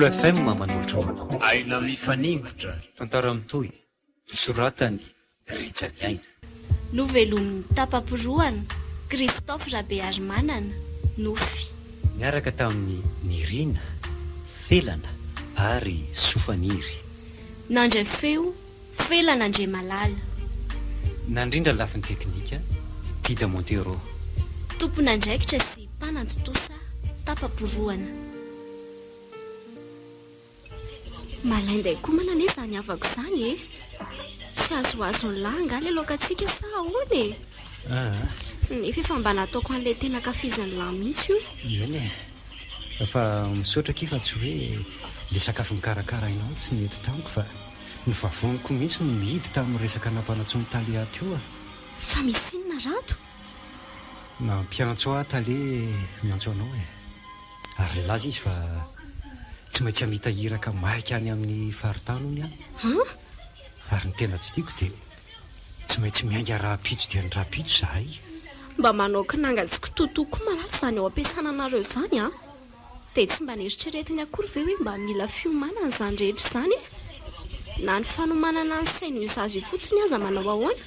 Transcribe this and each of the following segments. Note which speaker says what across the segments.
Speaker 1: Kolo FM manolotra ho anao.
Speaker 2: Aina mifaningotra.
Speaker 1: Tantara mitohy, nosoratan'i Rija Niaina.
Speaker 3: Novelomin'i Tapa-porohana, Christophe Rabearimanana, Nofy.
Speaker 1: Niaraka tamin'i Nirina, Felana ary Sofaniry.
Speaker 3: Nandray feo, Felana Andriamalala.
Speaker 1: Nandrindra lafiny teknika, Dida Montero.
Speaker 3: Tompon'andraikitra sy mpanantontosa, Tapa-porohana. Malainday komana anie izany havako izany e! Tsy azoazon'lah angaha ilay laokantsika sa ahoana e?
Speaker 1: Aa.
Speaker 3: Nefa efa mba nataoko an'ilay tena ankafizin'lah mihitsy io.
Speaker 1: Eny e. Fa misaotra akia fa tsy hoe ilay sakafo nokarakarainao no tsy nety tamiko fa ny vavoniko mihitsy no mihidy tamin'ny resaka nampanantsoin'i Tale ahy teo a.
Speaker 3: Fa misy inona Rado?
Speaker 1: Nampiantso ahy Tale miantso anao e. Ary nilaza izy fa tsy maintsy hamita iraka maika any amin'ny faritany hono aho.
Speaker 3: An?
Speaker 1: Ary ny tena tsy tiako dia tsy maintsy miainga rahampitso dia ny rahampitso izahay.
Speaker 3: Mba manao kinanga sy kitoatoa koa malala izany ao am-piasana anareo izany an! Dia tsy mba neritreretiny akory ve hoe mba mila fiomanana izany rehetra izany e? Na ny fanomanana ny sain'io zaza io fotsiny aza manao ahoana?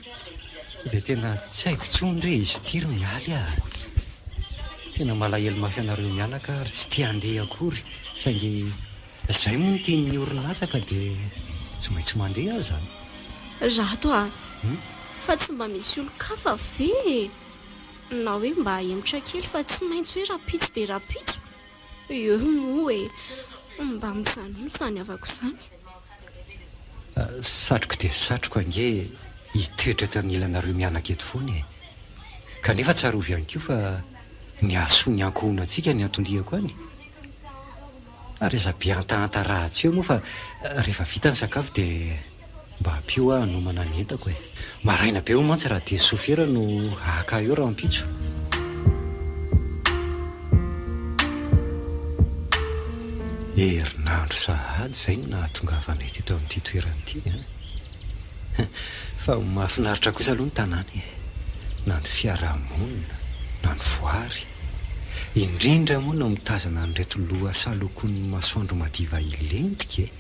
Speaker 1: Dia tena tsy haiko intsony re izy ity ry Mialy a! Tena malahelo mafy anareo mianaka aho ary tsy te handeha akory saingy izay moa no tian'ny orinasa ka dia tsy maintsy mandeha aho izany.
Speaker 3: Rato a! Fa tsy mba misy olon-kafa ve e? Na hoe mba ahemotra kely fa tsy maintsy hoe rahampitso dia rahampitso? Eo moa e! Mba mijanona izany havako izany.
Speaker 1: Satriko dia satriko ange hitoetra eto anilanareo mianaka eto foana e! Kanefa tsarovy ihany koa fa ny hahasoa ny ankohonantsika ny anton-diako any. Ary aza be hantahanta ratsy eo moa fa rehefa vita ny sakafo dia mba ampio aho hanomana ny entako e! Maraina be hono mantsy raha dia sofera no haka ahy eo rahampitso. Herinandro sahady izay no nahatongavanay teto amin'ity toerana ity an! Fa mahafinaritra kosa aloha ny tanàna e! Na ny fiarahamonina, na ny voary. Indrindra moa no mitazana an'ireto lohasaha lokoin'ny masoandro madiva hilentika e!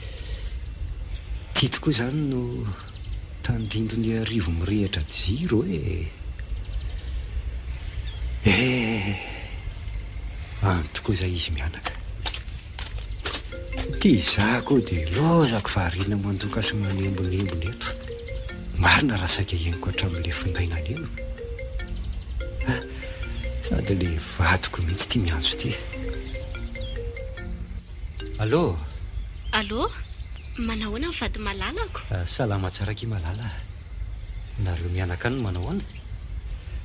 Speaker 1: Ity tokoa izany no Tandindon'Iarivo mirehitra jiro e! Eh! Any tokoa izay izy mianaka. Ity izaho koa dia lozako variana mandoka sy manembonembona eto. Marina raha saika henoko hatramin'ilay finday naneno. Ah, sady ilay vadiko mihitsy ity miantso ity. Allô?
Speaker 3: Allô? Manahoana ny vady malalako?
Speaker 1: Salama tsara akia malala a! Nareo mianaka any manahoana?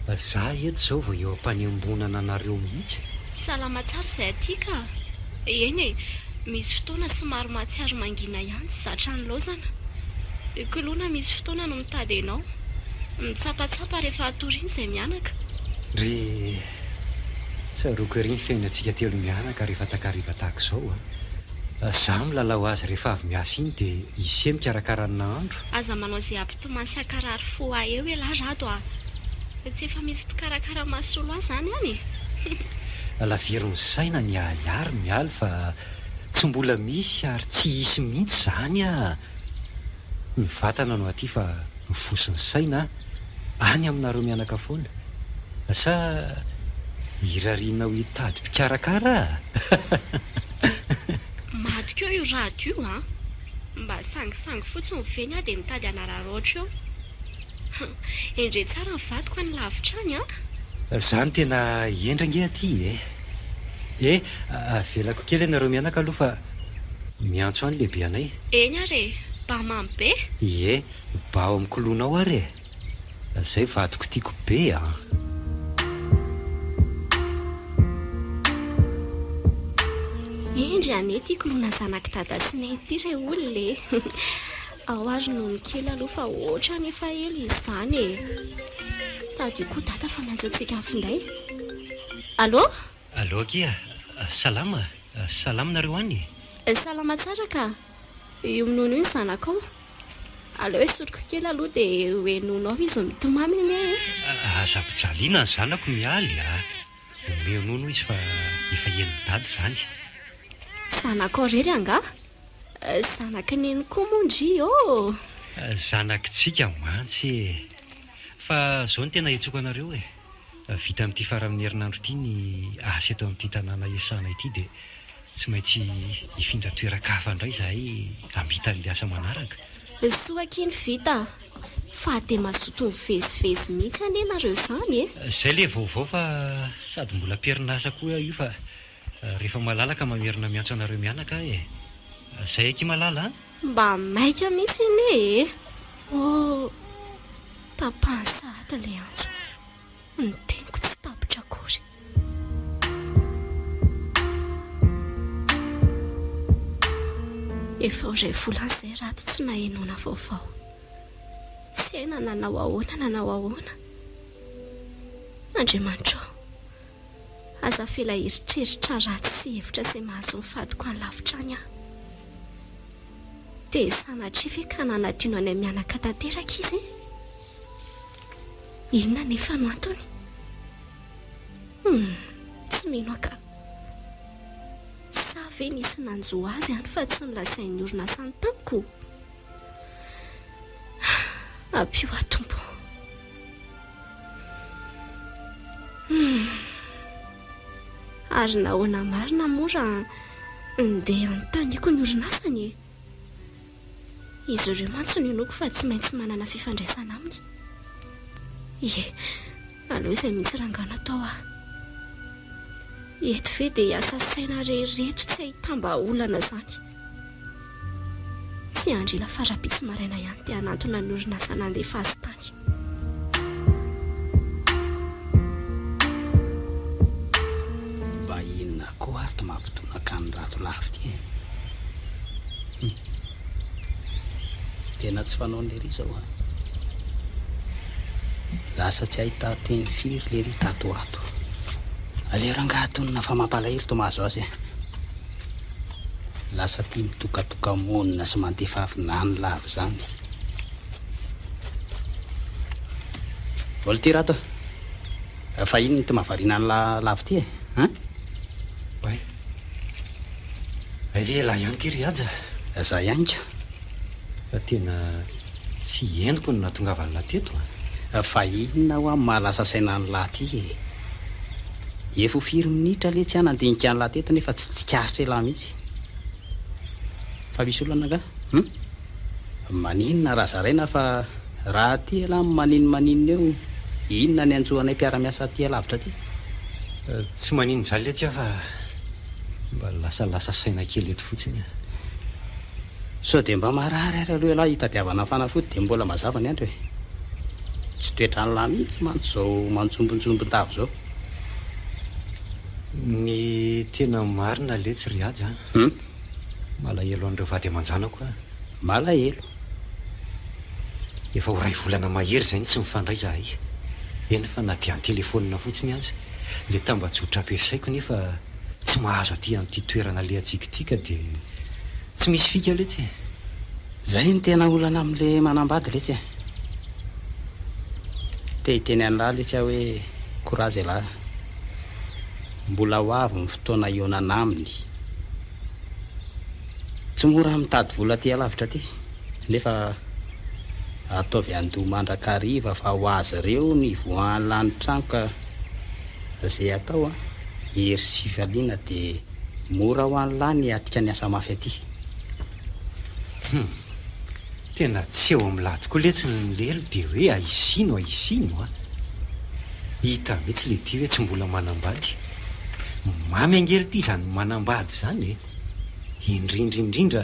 Speaker 1: Za eto izao vao eo am-panembonana anareo mihitsy.
Speaker 3: Salama tsara izay aty ka! Eny e, misy fotoana somary mahatsiaro mangina ihany tsy zatra nilaozana. Koloina misy fotoana no mitady anao. Mitsapatsapa rehefa hatoriana izay mianaka.
Speaker 1: Ry Tsaroako ery ny fiainantsika telomianaka rehefa takariva tahaka izao a! Za milalao azy rehefa avy miasa iny dia ise mikarakara ny nahandro.
Speaker 3: Aza manao ze hampitomany sy hankarary fo ahy eo elah Rado a! Tsy efa misy mpikarakara mahasolo ahy zany any e!
Speaker 1: Laviro ny saina ny ahiahy ry Mialy fa tsy mbola misy ary tsy hisy mihitsy zany a! Ny vatana no aty fa ny fo sy ny saina any aminareo mianaka foana. Sa irarianao hitady mpikarakara?
Speaker 3: Madika eo io rado io an! Mba sangisangy fotsiny ve ny ahy dia mitady hanararaotra eo? Endrey tsara ny vadiko any lavitra any an!
Speaker 1: Za no tena hendry ange aty e! Eh, avelako kely ianareo mianaka aloha fa miantso any lehibe anay.
Speaker 3: Eny ary e! Ba mamy be!
Speaker 1: Ie, ba ao amin'ny koloanao ary e! Zay vadiko tiako be an!
Speaker 3: Hendry anie ity koloana zanak'i dada sy neny ity re olona e! Ao ary nony kely aloha fa ohatrany efa ela izy izany e! Sady io koa dada fa miantso antsika amin'ny finday. Allô?
Speaker 1: Allô akia, salama, salama nareo any
Speaker 3: e? Salama tsara ka! Io minono io ny zanakao. Aleo esoriko kely aloha dia ho henoinao izy mitomany anie e!
Speaker 1: Aza ampijaliana ny zanako Mialy a! Omeo nono izy fa efa henon'i Dada izany.
Speaker 3: Zanakao irery angaha? Zanak'i Neny koa moa ndry ô!
Speaker 1: Zanakitsika mantsy e! Fa izao no tena iantsoako anareo e! Vita amin'ity faran'ny herinandro ity ny asa eto amin'ity tanàna iasana ity dia tsy maintsy hifindra toeran-kafa indray izahay hamita an'ilay asa manaraka.
Speaker 3: Soa akia ny vita fa dia mazoto mivezivezy mihitsy anie nareo izany e!
Speaker 1: Izay ilay vaovao fa sady mbola am-perinasa koa aho io fa rehefa malalaka mamerina miantso anareo mianaka aho e! Izay akia malala a!
Speaker 3: Mba maika mihitsy anie e! Oh! Tapahany sahady ilay antso. Ny teniko tsy tapitra akory. Efa ho iray volana izay Rado tsy nahenoana vaovao. Tsy hay na nanao ahoana nanao ahoana. Andriamanitra ô! Aza avela hieritreritra ratsy sy hevitra izay mahazo ny vadiko any lavitra any aho. Dia sanatria ve ka nanadino anay mianaka tanteraka izy e? Inona anefa no antony? Hum, tsy mino aho ka. Sa ve nisy nanjo azy any fa tsy nolazain'ny orinasany tamiko? Ampio aho Tompo. Hum. Ary nahoana marina moa raha ndeha hanontaniako ny orinasany e? Izy ireo mantsy no inoako fa tsy maintsy manana fifandraisana aminy. Ie, aleo izay mihitsy rangahy no atao ah. Eto ve dia hiasa saina re ireto tsy ahitam-bahaolana izany. Tsy hiandry ela fa rahampitso maraina ihany dia hanantona ny orinasa nandefa azy tany.
Speaker 2: Mba inona koa ary ty mampidonaka an'i Ratolafy ty e? Hum. Tena tsy fanaon'i lery izao an. Lasa tsy ahitan-teny firy lery tato ho ato. Aleo rangahy tonona fa mampalahelo to mahazo azy e. Lasa tia mitokatoka-monina sy mandefa vinany lava izany. Mbola ity rato a. Fa inona ity mahavariana an'lah lava ity e? Hein?
Speaker 1: Oay. Hay ve elah ihany ity ry Haja?
Speaker 2: Za ihany ka.
Speaker 1: Fa tena tsy henoko ny nahatongavan'lah teto
Speaker 2: a. Fa inona hoa no mahalasa saina an'lah ity e? Efa ho firy minitra letsy aho nandinika an'lah teto nefa tsy tsikaritr'elah mihitsy. Fa misy olana angaha? Hum? Maninona raha zaraina fa raha aty elah no maninomaninona eo, inona ny hanjo anay mpiara-miasa aty alavitra aty?
Speaker 1: Tsy maninona izany letsy aho fa mba lasalasa saina kely eto fotsiny aho.
Speaker 2: Sao dia mba marary ary aloha elah hitadiavana fanafody dia mbola mazava ny andro e! Tsy toetran'lah mihitsy mantsy izao manjombonjombon-dava izao.
Speaker 1: Ny tena marina letsy ry Haja a!
Speaker 2: Hum?
Speaker 1: Malahelo an'ireo vady aman-janako aho.
Speaker 2: Malahelo.
Speaker 1: Efa ho iray volana mahery izay no tsy mifandray izahay. Eny fa na dia an-telefaonina fotsiny aza. Ilay tambajotra ampiasaiko nefa tsy mahazo aty amin'ity toerana alehantsika ity ka dia tsy misy fika letsy e.
Speaker 2: Izay no tena olana amin'ilay manambady letsy e. Te hiteny an'lah letsy aho hoe courage elah. Mbola ho avy ny fotoana hihaonana aminy. Tsy mora mitady vola aty alavitra aty, nefa ataovy andoha mandrakariva fa ho azy ireo ny hivoahan'ny lany trano ka ze atao an, hery sy fifaliana de mora ho an'lah ny hiatrika ny asa mafy aty.
Speaker 1: Hum. Tena tsy eo amin'lah tokoa letsy ny lelo dia hoe ahisino ahisino a! Hita mihitsy le ty hoe tsy mbola manambady. Mamy ange lty izany manambady izany e! Indrindra indrindra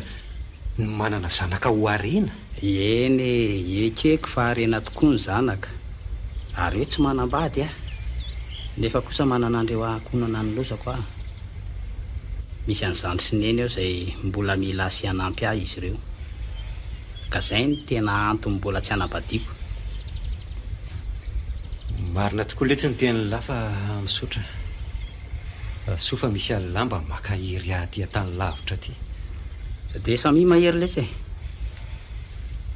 Speaker 1: ny manana zanaka ho harena.
Speaker 2: Eny e, ekeko fa harena tokoa ny zanaka, ary hoe tsy manambady aho, nefa kosa manana an'ireo ankohonana nilozako aho. Misy an'i zandry sy neny eo izay mbola mila ahy sy hanampy ahy izy ireo. Ka zay no tena antony mbola tsy hanambadiako.
Speaker 1: Marina tokoa letsy ny tenin'lah fa misaotra. Soa fa misy an'lah mba maka hery ahy aty an-tany lavitra aty.
Speaker 2: Dia samia mahery letsy e!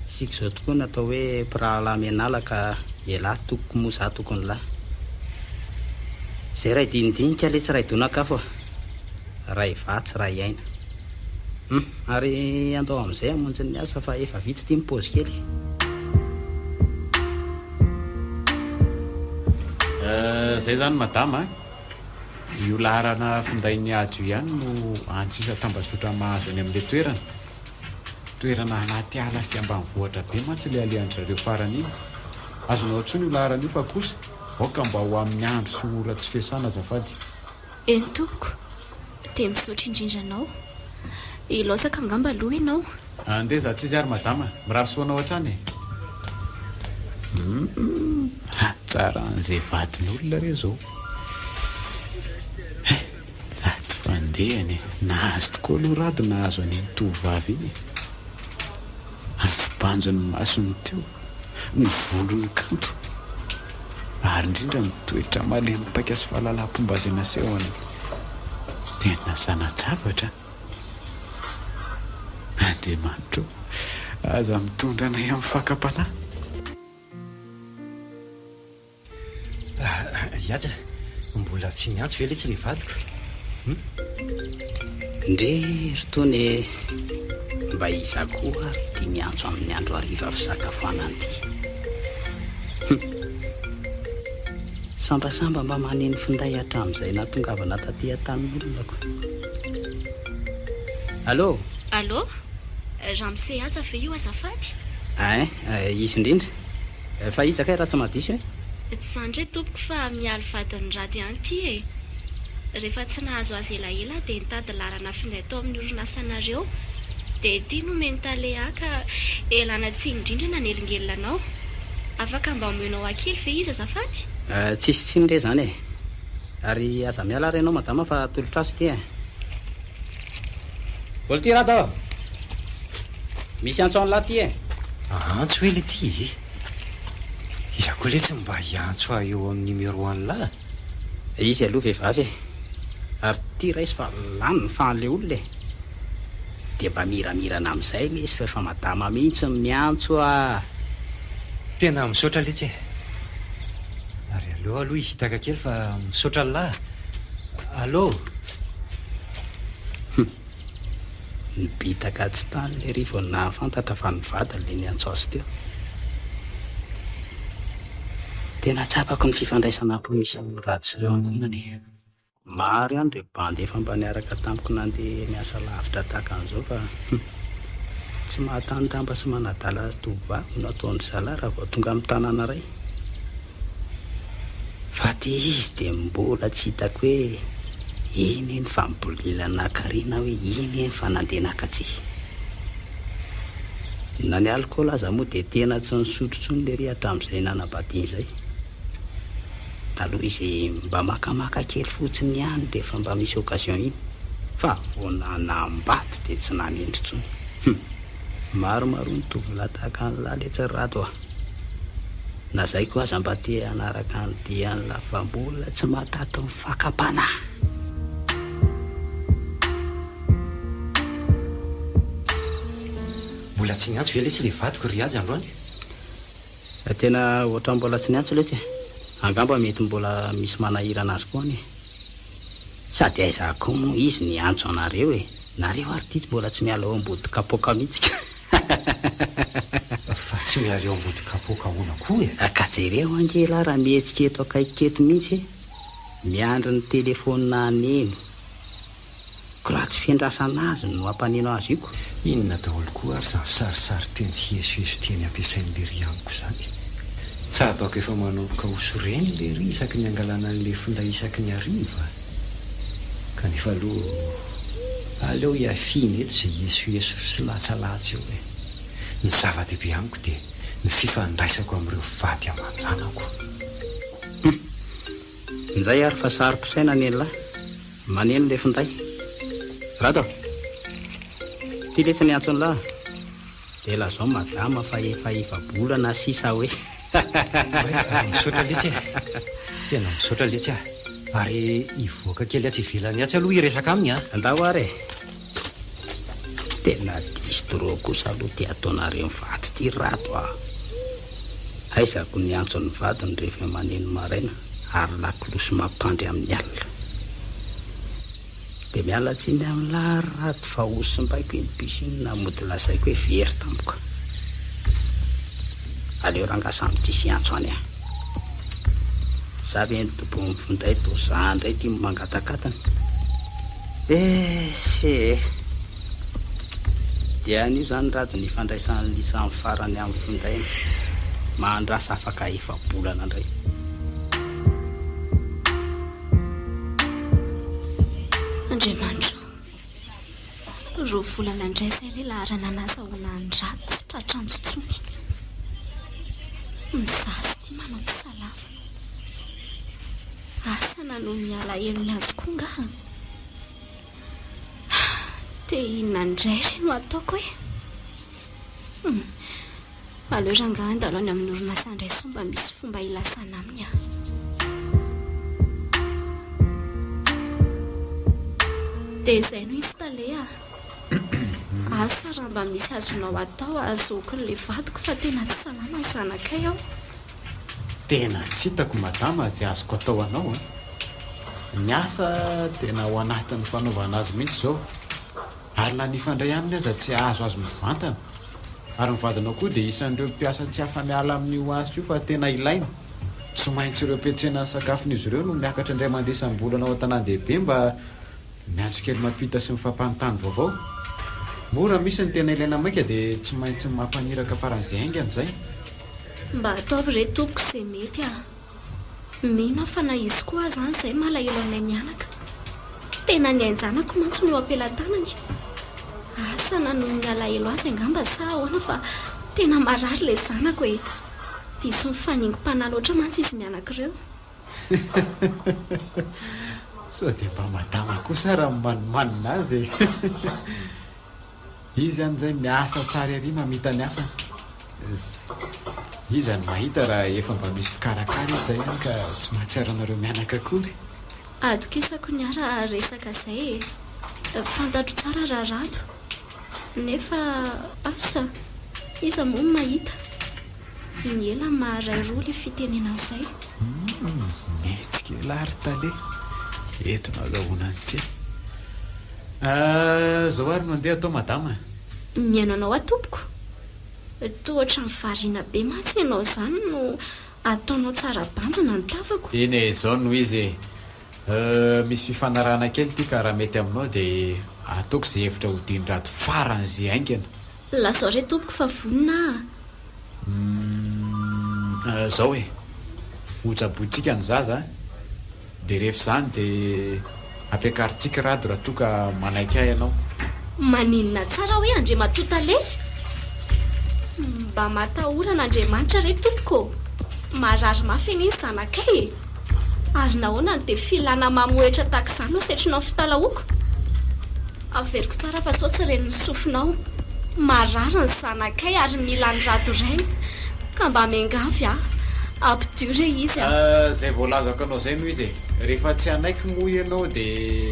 Speaker 2: Isika izao tokoa no atao hoe mpirahalahy mianala ka elah tompoko moa za tokon'lah. Izay ray dinidinika letsy ray donak'afo a! Ray vatsy ray aina. Hum, ary andao amin'izay hamonjy ny asa fa efa vita ity ny pause kely.
Speaker 4: Euh, zay zany madama a! Io laharana findain'i Hajo io ihany no hany sisa tambazotra mahazo any amin'ilay toerana. Toerana anaty ala sy ambanivohitra be mantsy ilay alehan-dry zareo farany iny. Azonao antsoina io laharana io fa kosa aoka mba ho amin'ny andro sy ora tsy fiasana azafady.
Speaker 3: Eny tompoko, dia misaotra indrindra anao. Hilaozaka angamba aloha ianao.
Speaker 4: Andeha za tsy izy ary madama. Mirary soa anao hatrany e. Humm hatsaran'izay vadin'olona re zao. Hay, sady fandehany e. Nahazo tokoa aloha Rado nahazo an'iny tovovavy iny e. Ny fibanjin'ny masony teo, ny volony kanto, ary indrindra ny toetra malemy paika sy fahalalam-pomba izay nasehony. Tena zana-javatra an! Andriamanitra ô, aza mitondra anay amin'ny fakam-panahy.
Speaker 1: Ihaja, mbola tsy niantso ve letsy ilay vadiko? Hum?
Speaker 2: Ndry ry Tony e! Mba iza koa ary ity miantso amin'ny andro hariva fisakafoanana ity? Hum! Sambasamba mba maneno finday hatramin'izay nahatongavana taty an-tanin'olona ko. Allô?
Speaker 3: Allô? Ramose Haja ve io azafady?
Speaker 2: Ein, izy indrindra. Fa iza kay raha tsy mahadiso e?
Speaker 3: Tsy izany re tompoko fa Mialy vadin'i Rado ihany ity e! Rehefa tsy nahazo azy elaela aho dia nitady laharana finday tao amin'ny orinasanareo dia ity nomen'i tale ahy ka elana tsiny indrindra nanelingelina anao. Afaka mba omenao ahy kely ve izy azafady?
Speaker 2: Tsisy tsiny re izany e! Ary aza miala ary ianao madama fa atolotra azy ity e! Mbola ity Rado a! Misy antso an'lah ty e!
Speaker 1: Antso ve le ty e? Iza koa letsy mba hiantso ahy eo amin'ny numéro an'lah?
Speaker 2: Izy aloha vehivavy e! Ary ty raiso fa lany ny fahan'le olona e! Dia mba miramirana amin'izay lesy fa efa madama mihitsy no miantso a!
Speaker 1: Tena misaotra letsy e! Ary aleo aloha hisintaka kely fa misaotra an'lah! Allo!
Speaker 2: Hum! Nibitaka tsy tany lery vao nahafantatra fa ny vadiny le niantso azy teo. Tena tsapako ny fifandraisana am-po misy amin'i Rado sy ireo ankohonany e. Maro ihany ireo bandy efa mba niaraka tamiko nandeha niasa lavitra tahaka an'izao fa hum! Tsy mahatandamba sy manadala tovovavy no ataon-dry zalahy raha vao tonga amin'ny tanàna iray. Fa ty izy dia mbola tsy hitako hoe iny iny fa mibolila naka ary na hoe iny iny fa nandeha naka tsia. Na ny alikaola aza moa dia tena tsy nisotro intsony lery hatramin'izay nanambadiany izay. Taloha izy mba makamaka kely fotsiny ihany rehefa mba misy occasion iny fa vao nanambady dia tsy nanindry intsony. Hum. Maromaroa ny tovolahy tahaka an'lah letsy ry Rado a! Na zay koa aza mba te hanaraka ny dian'lah fa mbola tsy mahataty ny fakam-panahy.
Speaker 1: Mbola tsy niantso ve letsy le vadiko ry Haja androany?
Speaker 2: Tena ohatran'ny mbola tsy niantso letsy e! Angamba mety mbola misy manahirana azy koa any e! Sady aiza koa moa izy niantso anareo e! Nareo ary ity mbola tsy miala eo ambody kapoaka mihitsy ka!
Speaker 1: Fa tsy miala eo ambody kapoaka ahoana koa e?
Speaker 2: Ka jereo ange elah raha mihetsika eto akaiky eto mihitsy e! Miandry ny telefaonina haneno. Ko raha tsy fiandrasana azy no hampaneno azy io ko.
Speaker 1: Inona daholo koa ary izany sarisarin-teny sy esoeson-teny ampiasain'i Lery amiko izany? Tsapako efa manomboka ho sorena i Lery isaky ny angalana an'ilay finday isaky ny hariva. Kanefa aloha aleo hiafiana eto izay esoeso sy latsalatsa eo e. Ny zava-dehibe amiko dia ny fifandraisako amin'ireo vady aman-janako.
Speaker 2: Hum. Njay ary fa saro-pisaina anie lahy. Maneno le finday. Rado a! Ty letsy ny antson'lah a! De lazao madama fa efa efa-bolana sisa hoe.
Speaker 1: Oay, misaotra letsy e! Tena misaotra letsy ah! Ary hivoaka kely atsy ivelany atsy aloha hiresaka aminy an!
Speaker 2: Andao ary e! Tena diso trop kosa aloha ty ataonareo mivady ty Rado a! Aiza ko niantso ny vadiny rehefa maneno maraina ary lakolosy mampandry amin'ny alina. Dia miala tsiny amin'lah ry Rado fa ho simbaiko iny bus iny na mody lazaiko hoe very tampoka. Aleo rangahy samy tsisy hiantso any ah. Za ve ny tompon'ny finday toa za ndray ty no mangatakatana. Ese eh. Dia anio zany Rado ny ifandraisan'i Lisa amin'ny farany amin'ny findainy. Mahandrasa afaka efa-bolana ndray.
Speaker 3: Andriamanitra ô! Roa volana indray izay ilay laharana nazahoana an'i Rado tsy tratra antso intsony. Ny zaza ity manao tsy salama. Asa na noho ny alahelony azy koa angaha? Dia inona indray re no ataoko e? Aleo rangahy handalo any amin'ny orinasa indray sao mba misy fomba hilasana aminy aho. Dia izay no izy tale a! Asa raha mba misy azonao atao ahazoako an'ilay vadiko fa tena tsy salama ny zanakay ao.
Speaker 4: Tena tsy hitako madama izay azoko atao anao a! Ny asa tena ao anatin'ny fanaovana azy mihitsy izao. Ary na ny hifandray aminy aza tsy hahazo azy mivantana. Ary ny vadinao koa dia isan'ireo mpiasa tsy afa-miala amin'io asa io fa tena ilaina. Tsy maintsy ireo mpiantsena ny sakafon'izy ireo no miakatra indray mandeha isam-bolana ao an-tanàn-dehibe mba miantso kely mampita sy mifampanontany vaovao. Moa raha misy ny tena ilaina maika dia tsy maintsy mampaniraka faran'izay haingana izay.
Speaker 3: Mba ataovy re tompoko izay mety a! Mino aho fa na izy koa aza any izay malahelo anay mianaka. Tena ny ain-janako mantsy no eo am-pelatanany. Asa na noho ny alahelo azy angamba sa ahoana fa tena marary ilay zanako e! Diso mifaningom-panahy loatra mantsy izy mianaka ireo.
Speaker 4: Sao dia mba madama kosa raha manimanina azy e! Izy any zay miasa tsara ery mamita ny asany. Iza no mahita raha efa mba misy mpikarakara izy zay any ka tsy mahatsiaro anareo mianaka akory.
Speaker 3: Atokisako ny ahy raha resaka zay e. Fantatro tsara raha Rado. Nefa asa, iza moa no mahita. Ny ela maharay roa le fitenenana zay.
Speaker 4: Humm, mihetsika elah ry tale. Eto no azahoana an'ity. Ah, zao ary no andeha atao madama a.
Speaker 3: Mihaino anao aho tompoko. Toa ohatran'ny variana be mantsy ianao izany no ataonao tsara banjina ny tavako.
Speaker 4: Eny e, zao no izy e. Euh, misy fifanarahana kely ity ka raha mety aminao dia ataoko izay hevitra hodian-dRado faran'izay haingana.
Speaker 3: Lazao re tompoko fa vonona aho.
Speaker 4: Humm, zao e, hotsabointsika ny zaza dia rehefa izany dia ampiakarintsika Rado raha toa ka manaiky ahy ianao.
Speaker 3: Maninona tsara hoe Andriamatoa Tale? Mba matahora an'Andriamanitra re tompoko ô! Marary mafy anie ny zanakay e! Ary nahoana no dia filana mamohehitra tahaka izany no asetrinao ny fitalahoako? Averiko tsara fa sao tsy ren'ny sofinao. Marary ny zanakay ary mila an'i Rado rainy. Ka mba miangavy aho, ampidio re izy a!
Speaker 4: Izay voalazako anao izay no izy e! Rehefa tsy hanaiky moa ianao dia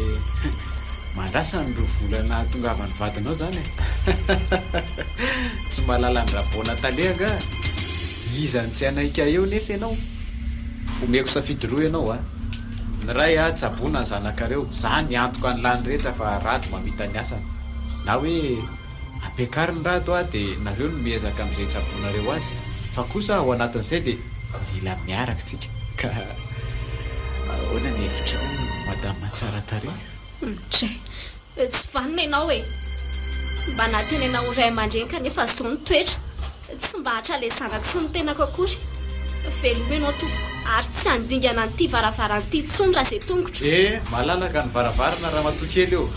Speaker 4: mandrasa ny roa volana hahatongavan'ny vadinao izany e! Tsy mahalala an-dRaboana tale angaha? Iza no tsy hanaiky ahy eo nefa ianao? Omeko safidy roa ianao a! Ny iray a, tsaboina ny zanakareo, za miantoka ny lany rehetra fa Rado mamita ny asany. Na hoe ampiakariny Rado a dia nareo no miezaka amin'izay hitsaboanareo azy. Fa kosa ao anatin'izay dia mila miaraka tsika ka ahoana ny hevitrao madama tsara tarehy?
Speaker 3: Dray. Tsy vanona ianao e! Mba nantenaina ho ray aman-dreny kanefa izao ny toetra. Tsy mba hatr'ilay zanako sy ny tenako akory. Veloma ianao tompoko ary tsy handingana an'ity varavarana ity intsony raha izay tongotro.
Speaker 4: Eh! Malalaka ny varavarana ramatoa kely ô!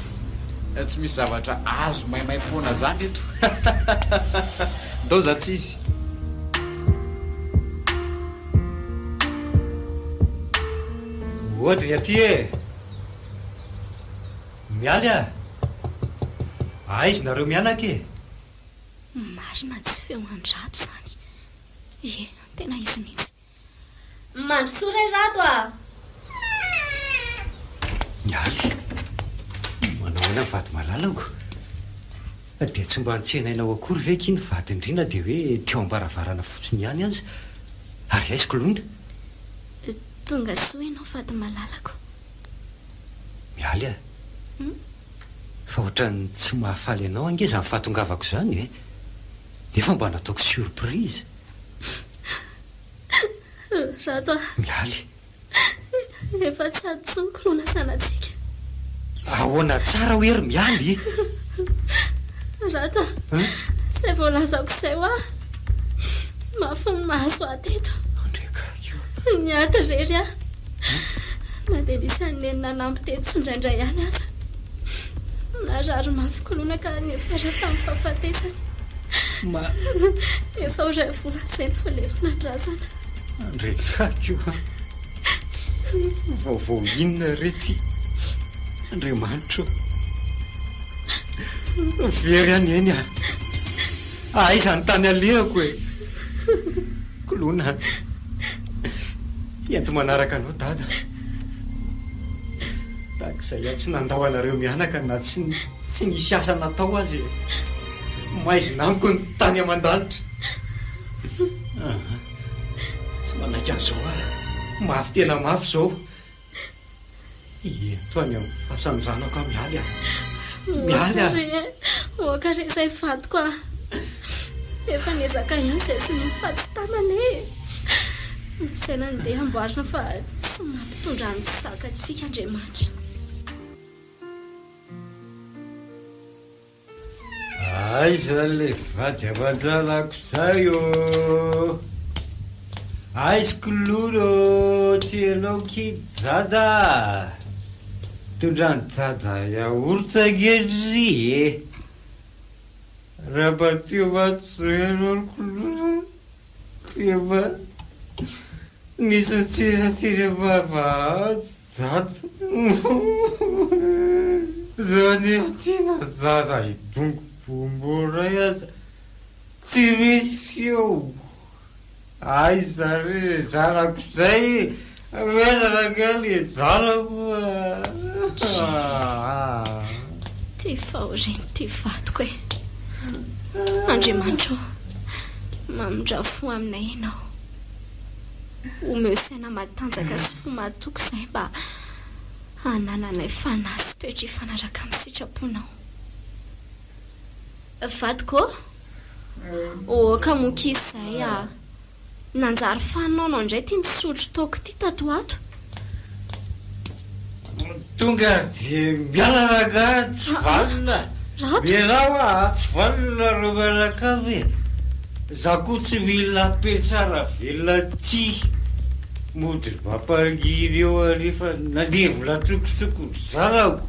Speaker 4: Tsy misy zavatra azo maimaimpoana zany eto. Ndao za tsy izy.
Speaker 1: Mody ny aty e! Mialy a! Aiza nareo mianaka e?
Speaker 3: Marina tsy feo an-dRado izany. Ie, tena izy mihitsy. Mandrosoa re Rado a!
Speaker 1: Mialy, manao ahoana ny vady malalako? Dia tsy mba notsenainao akory ve akia ny vadin-dry na dia hoe teo am-baravarana fotsiny ihany aza? Ary aiza Koloina?
Speaker 3: Tonga soa ianao vady malalako.
Speaker 1: Mialy a! Fa ohatran'ny tsy mahafaly anao ange izany fahatongavako izany e! Nefa mba nataoko surprise.
Speaker 3: Rato a!
Speaker 1: Mialy.
Speaker 3: Efa tsy ady intsony koloina zanatsika.
Speaker 1: Ahoana tsara hoe ry Mialy?
Speaker 3: Rato a! Izay voalazako izay hoa. Mafy ny mahazo ahy teto.
Speaker 1: Andriakaiky o!
Speaker 3: Niady irery aho. Na dia nisy an'i Neny nanampy teto tsindraindray ihany aza. Narary mafy koloina ka niafara tamin'ny fahafatesany.
Speaker 1: Ma.
Speaker 3: Efa ho iray volana izay no voalevina ny razana.
Speaker 1: Andriakaiky o! Vaovao inona re ity? Andriamanitra o! Very aho Neny a! Aiza ny tany alehako e? Koloina a! Ento manaraka anao Dada. Tahaka izay aho tsy nandao anareo mianaka na tsy tsy nisy asa natao aza e. Maizina amiko ny tany aman-danitra. Aa, tsy manaiky an'izao aho. Mafy tena mafy izao. Ento any amin'ny fasan-janako aho Mialy a! Mialy a!
Speaker 3: Oka re izay vadiko a! Efa niezaka ihany izay sy neny fa tsy tanana e! Ny saina ndeha amboarina fa tsy mampitondra ny tsy zakantsika Andriamanitra.
Speaker 1: Aiza le vady aman-janako zay ô? Aiza k'lolo ô, tsy ianao ki dada a! Tondran'i dada yaourt ange ry e! Raha mba teo mantsy zao ianao ry k'lolo dia mba nisy tsiratsira am-bavahady dada. Zao anefa ty na zaza hidongy bonbon ray aza tsy misy eo. Aiza re le zanako zay e! Aiza rangahy le zanako a!
Speaker 3: Ty fahoriana ty vadiko e! Andriamanitra ô, mamindrà fo aminay Ianao. Omeo saina matanjaka sy fo mahatoky izahay mba hanananay fanahy sy toetra hifanaraka amin'ny sitraponao. Vadiko ô, oka moa ki izay a! Nanjary fanaonao indray ity misotro toaka ity tato ho ato.
Speaker 1: Tonga dia miala rangahy tsy vanona.
Speaker 3: Rato.
Speaker 1: Mialà hoa tsy vanona nareo mianakavy e. Za koa tsy mila petsara velona ty. Mody mampangina eo anefa nandevona tsokosoko ny zanako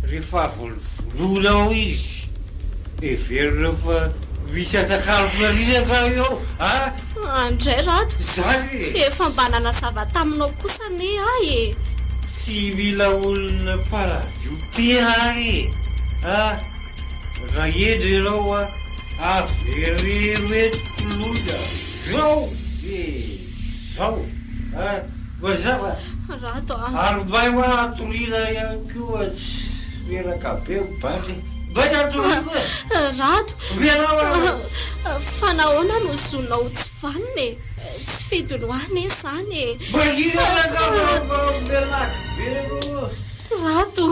Speaker 1: rehefa avy nivoloina ao izy. Heverinao fa misy atakaloko ery angaha eo a?
Speaker 3: Andray Rado,
Speaker 1: Izany e!
Speaker 3: efa mba nanazava taminao kosa anie aho e!
Speaker 1: Tsy mila olona mpanadio tena aho e! A! Raha hendry ianao a, avereno eto koloina zao dia zao a! Mazava?
Speaker 3: Rado a!
Speaker 1: Ary mbay hoa atoriana ihany koa tsy reraka be ny bandy e! Mbay atoriako e!
Speaker 3: Rado!
Speaker 1: Mialà hoa!
Speaker 3: Fa nahoana no zonao tsy vanona e? Tsy fidiny ho ahy anie izany e!
Speaker 1: Mangina rangahy fa melaky be aloha.
Speaker 3: Rado!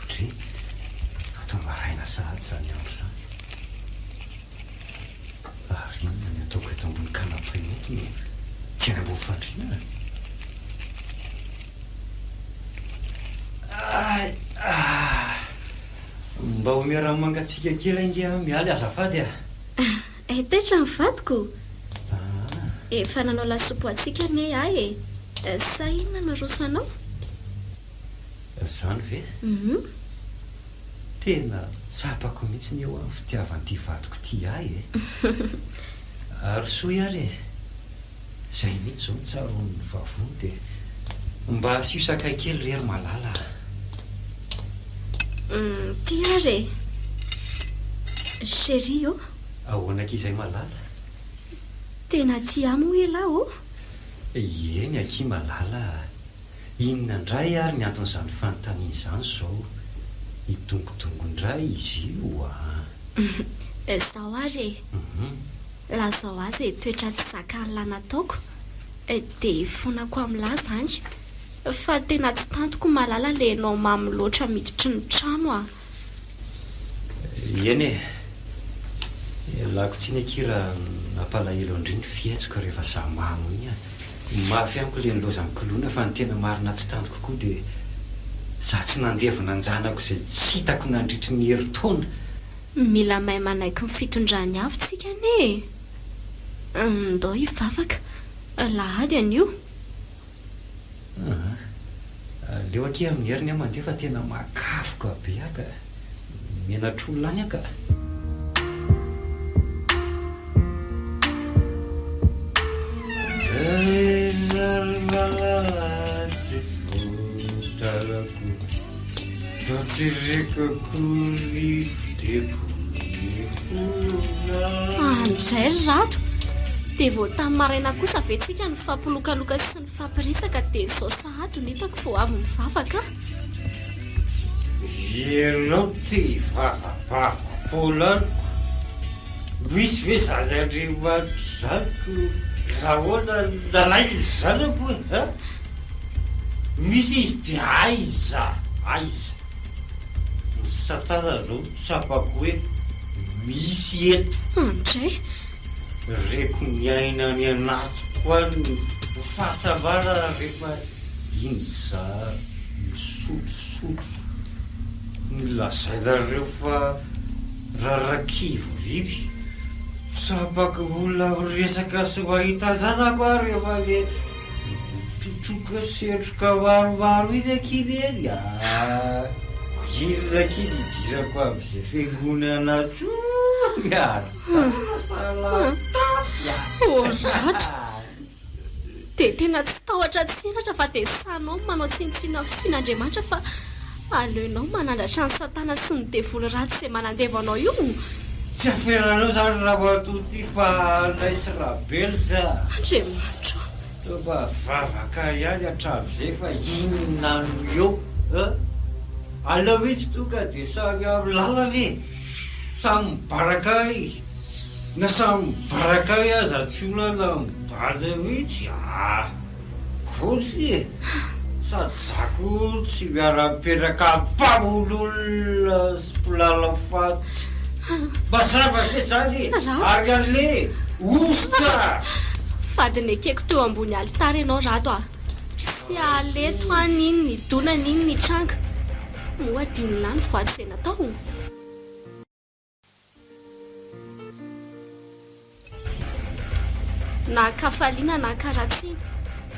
Speaker 1: Dry, atao maraina sahady izany andro izany. Ary inona ny ataoko eto ambony canapé eto no tsy any ambony fandriana? Ay, ah! Mba omeo rano mangatsiaka kely ange aho Mialy azafady ah!
Speaker 3: Eh, taitra ny vadiko! Efa nanao lasopy ho antsika anie aho e! Sa inona no aroso anao?
Speaker 1: Izany ve? Tena tsapako mihitsy ny eo amin'ny fitiavan'ity vadiko ity ahy e! Arosoy ary e! Izay mihitsy izao no tsaroan'ny vavony dia mba asio sakay kely re ry malala a!
Speaker 3: Ity ary e! Chérie ô!
Speaker 1: Ahoana akia izay malala?
Speaker 3: Tena tia ahy moa elah ô?
Speaker 1: Eny akia malala a! Inona indray ary ny anton'izany fanontaniana izany izao? Hidongodongo indray izy io a!
Speaker 3: Izao ary e. Lazao ahy izay toetra tsy zakan'lah nataoko dia hifonako amin'lah izany. Fa tena tsy tantiko malala le enao mamo loatra miditry ny trano a.
Speaker 1: Eny e. Ialako tsiny akia raha nampalahelo an-dry ny fihetsiko rehefa za mamo iny a. Mafy amiko le nilaozan'i Koloina fa ny tena marina tsy tantiko koa dia za tsy nandevina an-janako izay tsy hitako nandritry ny herintaona.
Speaker 3: Mila mahay manaiky ny fitondrany avy tsika anie e! Ndao hivavaka, alahady anio.
Speaker 1: Aa! Aleo akia amin'ny heriny aho mandeha fa tena makavoka be aho ka! Menatr'olona any aho ka!
Speaker 3: Andray ry Rado, dia vao tamin'ny maraina kosa ve tsika nifampilokaloka sy nifampiresaka dia izao sahady no hitako vao avy mivavaka an?
Speaker 5: Ianao te hivavabava-poana amiko? Misy ve izany Andriamanitra izany ko rahoana nalainy ny zanako e? An? Misy izy dia aiza? Aiza? Ny satana zao tsapako hoe misy eto.
Speaker 3: Andray.
Speaker 5: Reko miaina any anatiko any ny fahasambarana rehefa iny za misotrosotro ny lazainareo fa rarakivy iny. Tsapako olona miresaka sy mahita zanako aho rehefa le Mitrotroka setroka maromaro iny akia neny a! Inona akia ny idirako amin'izay fiangonana tsony a! Sahala tapy a!
Speaker 3: Oh Rato! Dia tena tsy tahotra tsy henatra fa dia sahinao ny manao tsinontsinona ny fisian'Andriamanitra fa aleonao manandratra an'i Satana sy ny devoly ratsy izay manandevo anao io?
Speaker 5: Tsy aferanao izany ramatoa ity fa anay sy Rabelza a!
Speaker 3: Andriamanitra ô!
Speaker 5: Toa mba vavaka ihany hatramin'izay fa inona no eo eh? Aleo mihitsy tonga dia samy amin'ny lalana e! Samy mibarakay na samy mibarakay aza tsy olana mibanjy mihitsy ah! Kôzy e! Sady za koa tsy miara-mipetraka amin'ny mpamono olona sy mpilalao faty. Mazava ve zany e? Ary aleha! Ostra!
Speaker 3: Vady nekeko teo ambony alitara ianao Rado a! Tsy aleto aho n'ino nidona n'ino nitranga. Moa adinonà ny voady izay natao? Na an-kafaliana na an-karatsiana,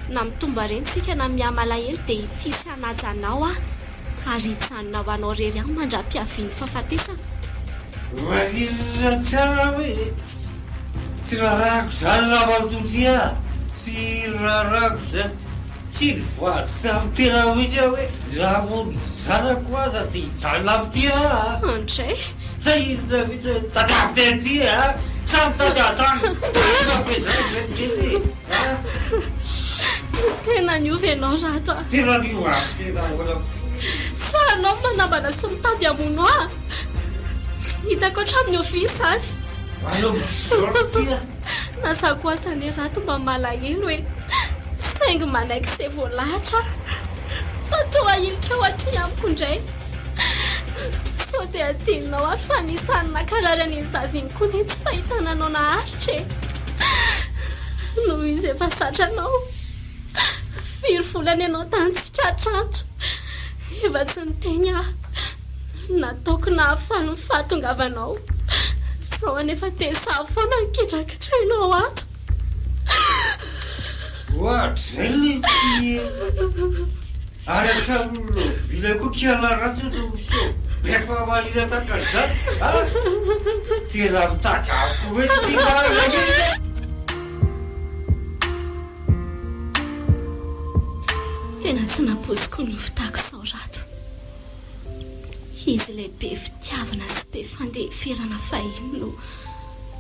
Speaker 3: na mitombo harena isika na miha-malahelo dia hitia sy hanaja anao aho ary hijanona ho anao irery ihany mandra-piavian'ny fahafatesana.
Speaker 5: Marina tsara hoe tsy rarahako izany ramatoa ty a! Tsy rarahako izany. Tsy nivoady tamin'ny tena mihitsy aho hoe raha hamono ny zanako aza dia hijanona amin'ity aho a!
Speaker 3: Andray!
Speaker 5: Tsy inona mihitsy hoe tadiavo tena ity a! Samy mitady samy mitady be izany izay ity a!
Speaker 3: Tena niova ianao Rado a!
Speaker 5: Tena niova ary tena ahoana koa?
Speaker 3: Sa anao no manambana sy mitady hamono ahy? Hitako hatramin'ny oviana izany?
Speaker 5: Manomboka izao ity a!
Speaker 3: Na za koa aza anie Rato mba malahelo e! Saingy manaiky izay voalahatra aho fa toa ahilika ho aty amiko indray. Sao dia adinonao ary fa anisan'ny nankarary an'iny zaza iny koa anie tsy fahitana anao naharitra e! Noho izy efa zatra anao. Firy volana ianao tany tsy tratra antso. Efa tsy niteny aho. Nataoko nahafaly ny fahatongavanao. Izao anefa dia izaho foana no kidrakidrainao ato.
Speaker 5: Ohatrizay le ty e! Ary hatramin'ny lovila koa kiala ratsy no miseho be fahamaliana tahaka an'izany a! Tena mitady amiko mihitsy ty marina e!
Speaker 3: Tena tsy nampoiziko ny nofitako izao Rado. Izy ilay be fitiavana sy be fandeferana fahiny no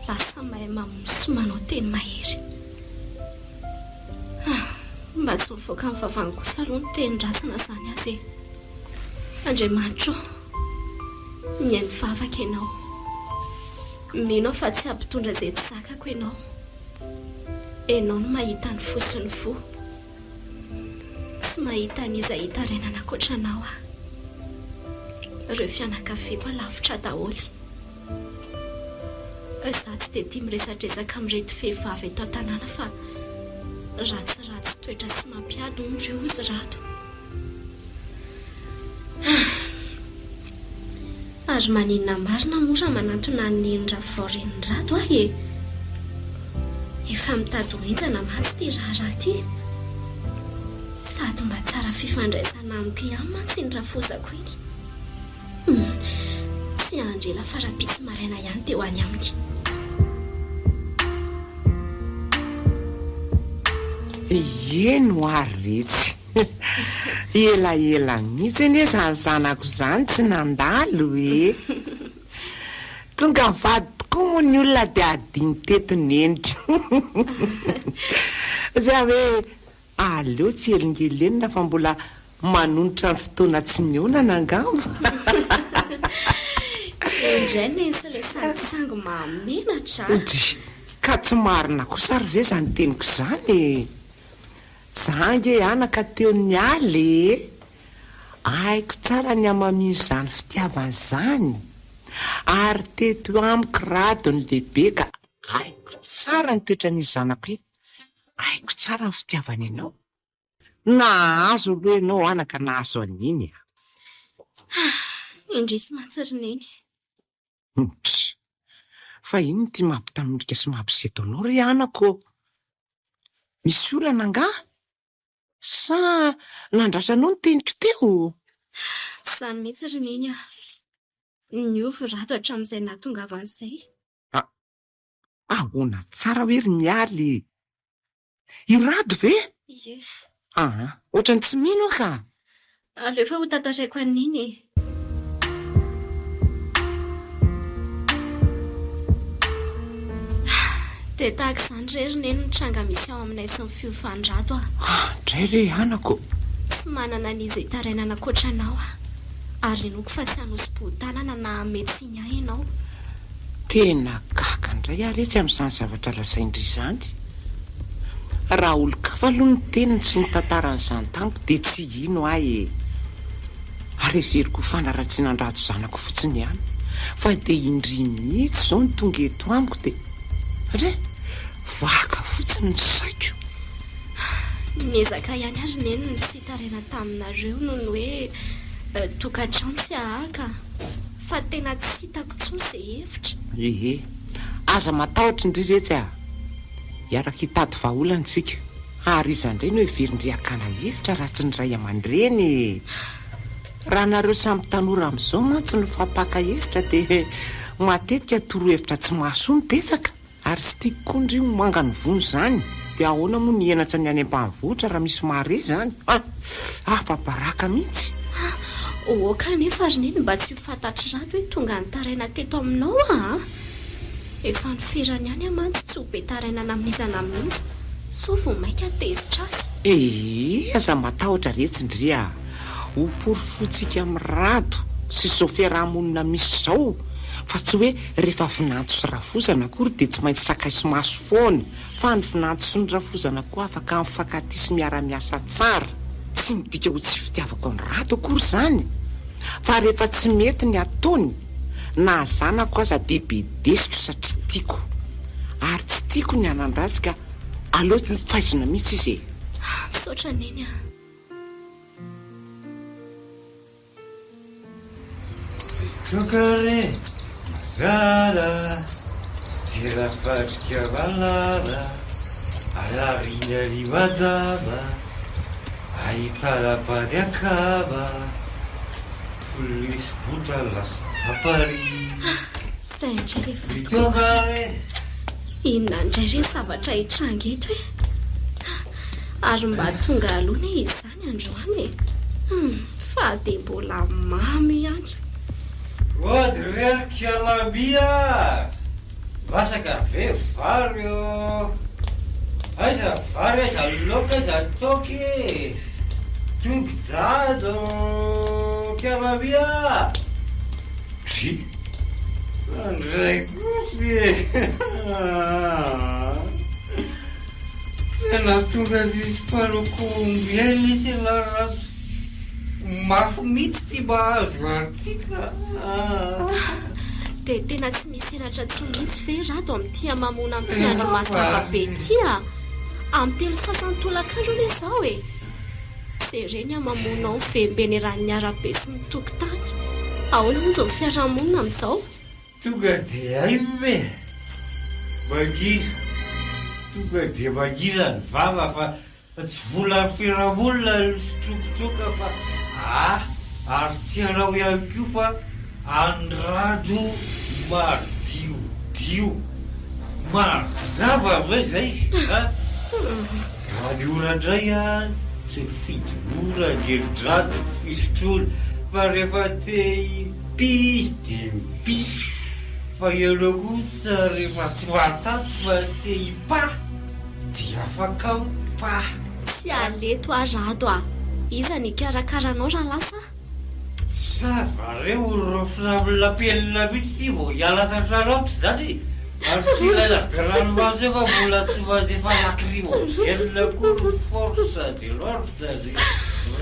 Speaker 3: lasa mahay mamono sy manao teny mahery. Ah, mba tsy mivoaka ny vavany kosa aloha ny teny ratsy na izany aza e. Andriamanitra ô, mihaino vavaka ianao. Mino aho fa tsy hampitondra izay tsy zakako ianao. Ianao no mahita ny fo sy ny voa. Tsy mahita an'iza hitarainana ankoatra anao aho. Ireo fianakaviako alavitra daholo. Izaho tsy dia tia miresadresaka amin'ireto vehivavy eto an-tanàna fa ratsiratsy toetra sy mampiady hono ireo hozy Rado. Ary maninona marina moa raha manantona an'i Neny Ravao renin'i Rado aho e? Efa mitady ho henjana mantsy ity raharaha ity. Sady mba tsara fifandraisana amiko ihany mantsy iny rafozako iny. Hum, tsy hahandry ela fa rahampitso maraina ihany dia ho any aminy.
Speaker 6: Eny hoa retsy. Elaela mihitsy anie izany zanako izany tsy nandalo e! Tonga mivady tokoa moa ny olona dia hadino teto neniko. Zay hoe aleo tsy helingelenina fa mbola manonitra ny fotoana tsy nihaonana angamba.
Speaker 3: Eo indray neny sy ilay sangisangy mahamenatra a!
Speaker 6: Dry, ka tsy marina kosa ary ve izany teniko izany e? Za ange anaka teo niala e! Haiko tsara ny hamamian'izany fitiavana izany, ary teto amiko Rado ny lehibe ka haiko tsara ny toetran'io zanako io, haiko tsara ny fitiavany anao. Nahazo aloha ianao anaka nahazo an'iny a!
Speaker 3: Indrisy mantsy ry Neny.
Speaker 6: Ndry! Fa inona ity mampitanondrika sy mampiseto anao ry anako ô? Misy olana angaha? Sa nandratra anao ny teniko teo?
Speaker 3: Tsy izany mihitsy ry Neny a! Niova i Rado hatramin'izay nahatongavany izay.
Speaker 6: A! Ahoana tsara hoe ry Mialy e? I Rado ve?
Speaker 3: Ie.
Speaker 6: Aa, ohatran'ny tsy mino aho ka!
Speaker 3: Aleo fa ho tantaraiko an'i Neny e. Dia tahaka izany re ry Neny ny tranga misy ao aminay sy ny fiovan'i Rado a.
Speaker 6: Ah, ndray re anako!
Speaker 3: Tsy manana an'iza hitarainana ankoatra anao aho. Ary inoako fa tsy hanosi-boho-tanana na hanome tsiny ahy ianao.
Speaker 6: Tena gaga indray aho retsy amin'izany zavatra lazain-dry izany. Raha olon-kafa aloha no niteny sy nitantara an'izany tamiko dia tsy hino aho e! Ary heveriko ho fanaratsiana an-dRado zanako fotsiny ihany. Fa dia indry mihitsy izao no tonga eto amiko dia. Re! Vaka fotsiny ny saiko.
Speaker 3: Niezaka ihany ary Neny ny tsy hitaraina taminareo noho ny hoe tokantrano tsy hahaka. Fa tena tsy hitako intsony izay hevitra.
Speaker 6: Ehe. Aza matahotra ndry retsy a! Hiaraka hitady vahaolana isika. Ary iza indray no heverin-dry hakana hevitra raha tsy ny ray aman-dreny e! Raha nareo samy tanora amin'izao mantsy no fampaka hevitra dia matetika torohevitra tsy mahasoa no betsaka. Ary tsy tiako koa ndry ho manga ny vono izany, dia ahoana moa ny henatra ny any ambanivohitra raha misy mahare izany? Ah! Afa-baraka mihitsy!
Speaker 3: Ah! Ok anefa ry neny mba tsy ho fantatr'i Rado hoe tonga nitaraina teto aminao aho a! Efa noferany ihany aho mantsy tsy ho be taraina na amin'iza na amin'iza, sao vao mainka tezitra azy.
Speaker 6: Ee, aza matahotra retsy ndry a! Ho porofointsika amin'i Rado sy izao fiaraha-monina misy izao fa tsy hoe rehefa vinanto sy rafozana akory dia tsy maintsy sakay sy maso foana fa ny vinanto sy ny rafozana koa afaka mifankatia sy miara-miasa tsara. Tsy midika ho tsy fitiavako an'i Rado akory izany fa rehefa tsy mety ny ataony na zanako aza dia bedesiko satria tiako ary tsy tiako ny hanan-dratsy ka aleo faizina mihitsy izy e!
Speaker 3: Misaotra Neny a!
Speaker 5: Mitroka re mazala Dera fadrika valala Alarina ry madama Ahitana bady akama Polisy bota lasa tapary
Speaker 3: Zay indray le vadiko
Speaker 5: Mitroka
Speaker 3: marina.
Speaker 5: re
Speaker 3: Inona indray re ny zavatra hitranga eto e? Ary mba tonga aloha anie izy Any androany e! Hum, fa dia mbola mamo ihany.
Speaker 5: Ody re ry Kalami a! Masaka ve vary ô? Aiza vary, aiza laoka, aiza toaka e? Tonga dada ô Kalami a! Dry! Andray kosa e! Tena tonga jusqu'à combien lesy ialahy Rado? Mafy mihitsy ity mahazo antsika ah!
Speaker 3: Dia tena tsy misy ratra intsony mihitsy ve Rado amin'ity hamamoana amin'ity andro mazava be ity ah? Amin'ny telo sasany tolakandro anie izao e! Jereo ny hamamoanao mivembena eran'ny arabe sy ny tokotany. Ahoana moa izao fiarahamonina amin'izao?
Speaker 5: Tonga dia hay ve? Mangina. Tonga dia mangina ny vava fa tsy volan'ny fiarahamonina no sotroiko toaka fa ah! Ary tsy hanao ihany koa fa an'i Rado madiodio. Mazava ve izay a? Raha ny ora indray an, tsy mifidy ora ny helodrado ny fisotroana fa rehefa te hipy izy dia mipy, fa ianao kosa rehefa tsy mahatanty fa te hipa dia afaka mipa.
Speaker 3: Tsy aleto aho Rado a! Iza no hikarakara anao raha lasa aho?
Speaker 5: Sa va re ho raofina amin'ny lapelina mihitsy ity vao hiala tantrano amiko izany e? Ary tsy ilaina be ranomaso eo fa mbola tsy mandefa lacrymogène koa ny force de l'ordre ry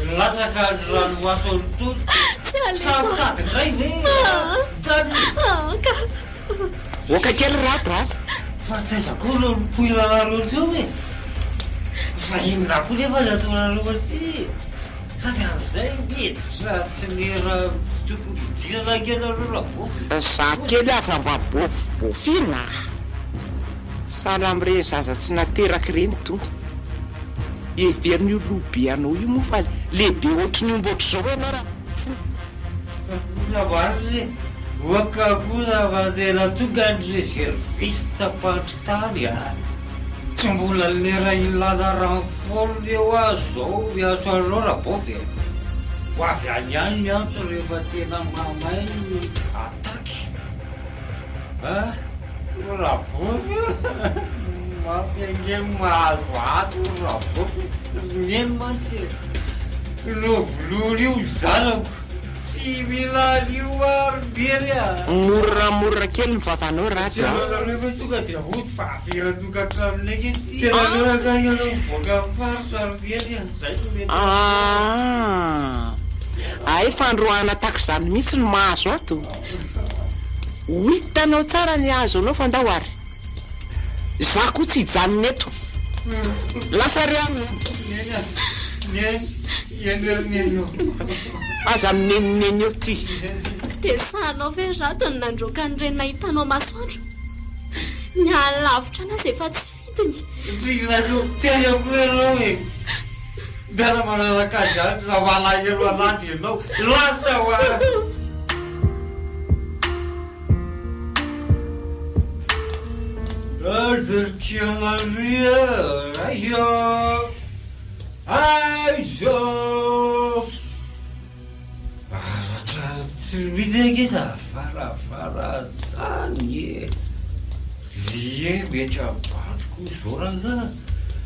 Speaker 5: milatsaka ny ranomaso an'itony.
Speaker 3: Tsy alefa.
Speaker 5: Sa mitady indray ve? Mitady?
Speaker 3: Ah ka.
Speaker 6: Oka kely Rado aza.
Speaker 5: Fa taiza koa no nipoiranareo teo e? Fa inona koa nefa ny ataonareo aty e? Sady amin'izay miditra tsy mira tokony hidirana ange nareo raha bofy.
Speaker 6: Za kely aza mba bofibofina a! Sahala amin'ireny zaza tsy nateraka ireny itony. Heverin'io loha be anao io moa fa lehibe ohatry ny omby ohatr'izao ianao raha.
Speaker 5: Tena marina e! Oka koa fa tena tonga ny reserviste mpandry tany a! Tsy mbola lera ilana renfort eo aho zao miantso anareo Rabofy e! Ho avy any ihany ny antso rehefa tena mahamay ny attaque a! Rabofy a! Mafy ange ny mahazo ato ry Rabofy e! Neny mantsy e! Novonoina io zanako. Tsy mila an'io aho ry Neny a!
Speaker 6: Moramora kely ny vavanao Rado a!
Speaker 5: Tsy anareo ve tonga dia hody fa avera tokantranonay ange ity. Tena aleo angaha ianao mivoaka ny faritra ry Neny a! Zay no mety
Speaker 6: Aa! Hay fandroahana tahaka izany mihitsy no mahazo ato. Ho hitanao tsara ny hahazo anao fa ndao ary. Za koa tsy hijanona eto. Lasa re aho.
Speaker 5: Neny a! Neny! Eny ry Neny ô!
Speaker 6: Aza minenинeny eo ty.
Speaker 3: Dia sahanao ve ry Rado ny nandroaka an'ireny nahitanao masoandro? Ny hahalavitra an'azy efa tsy fidiny.
Speaker 5: Tsy ilaiko miteny akory ianao e! Miala manaraka azy any raha malahelo an'azy ianao. Lasa hoa! Aiza! Aiza! Zavatra tsy mety ange zany varavara zany e! Ie, mety amin'ny bandy koa izao rangaha.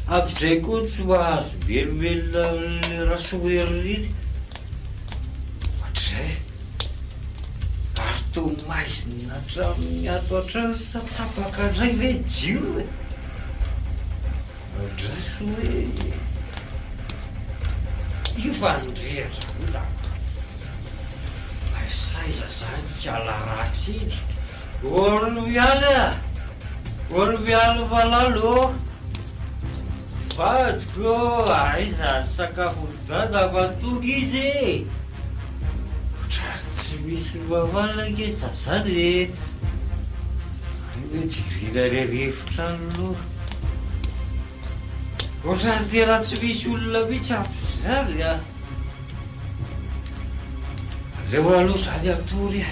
Speaker 5: Amin'izay koa tsy mahazo melomelona an'ilay Rasoherina iny. Ohatr'izay. Ary toa maizina hatramin'ny ato hatrany sa tapaka indray ve ny jiro e? Andraso hoe io fa nirehatra koa da aiza aiza zany kala ratsy iny? Olo mialy a! Olo mialy malala ô! Vadiko ô, aiza ny sakafon'i dada fa tonga izy e! Otrany tsy misy mamaly ange zany e! Aleo hoe jerena any an'efitrano aloha. Otrany tena tsy misy olona mihitsy ato izany a! Aleo aloha zany hatory e!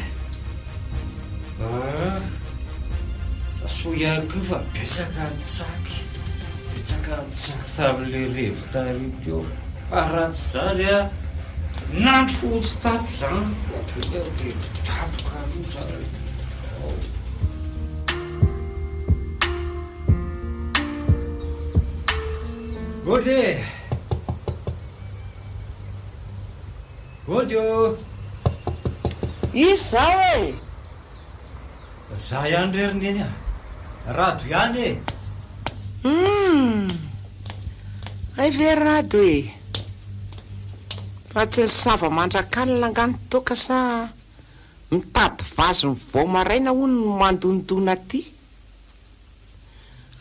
Speaker 5: Ah, soa ihany koa fa betsaka ny tsaky, betsaka ny tsaky tamin'ilay revy tary teo. Fa raha tsy izany a, nandry fotsy tato izany fa tonga dia midaboka aloha izany izao. Mody e! Mody ô!
Speaker 6: Iza izao e?
Speaker 5: Za ihany re ry Neny a! Rado ihany e!
Speaker 6: Humm! Hay ve Rado e! Fa tsy nisava mandrak'alina angaha ny toaka sa mitady vazo ny vao maraina hono no mandondona aty?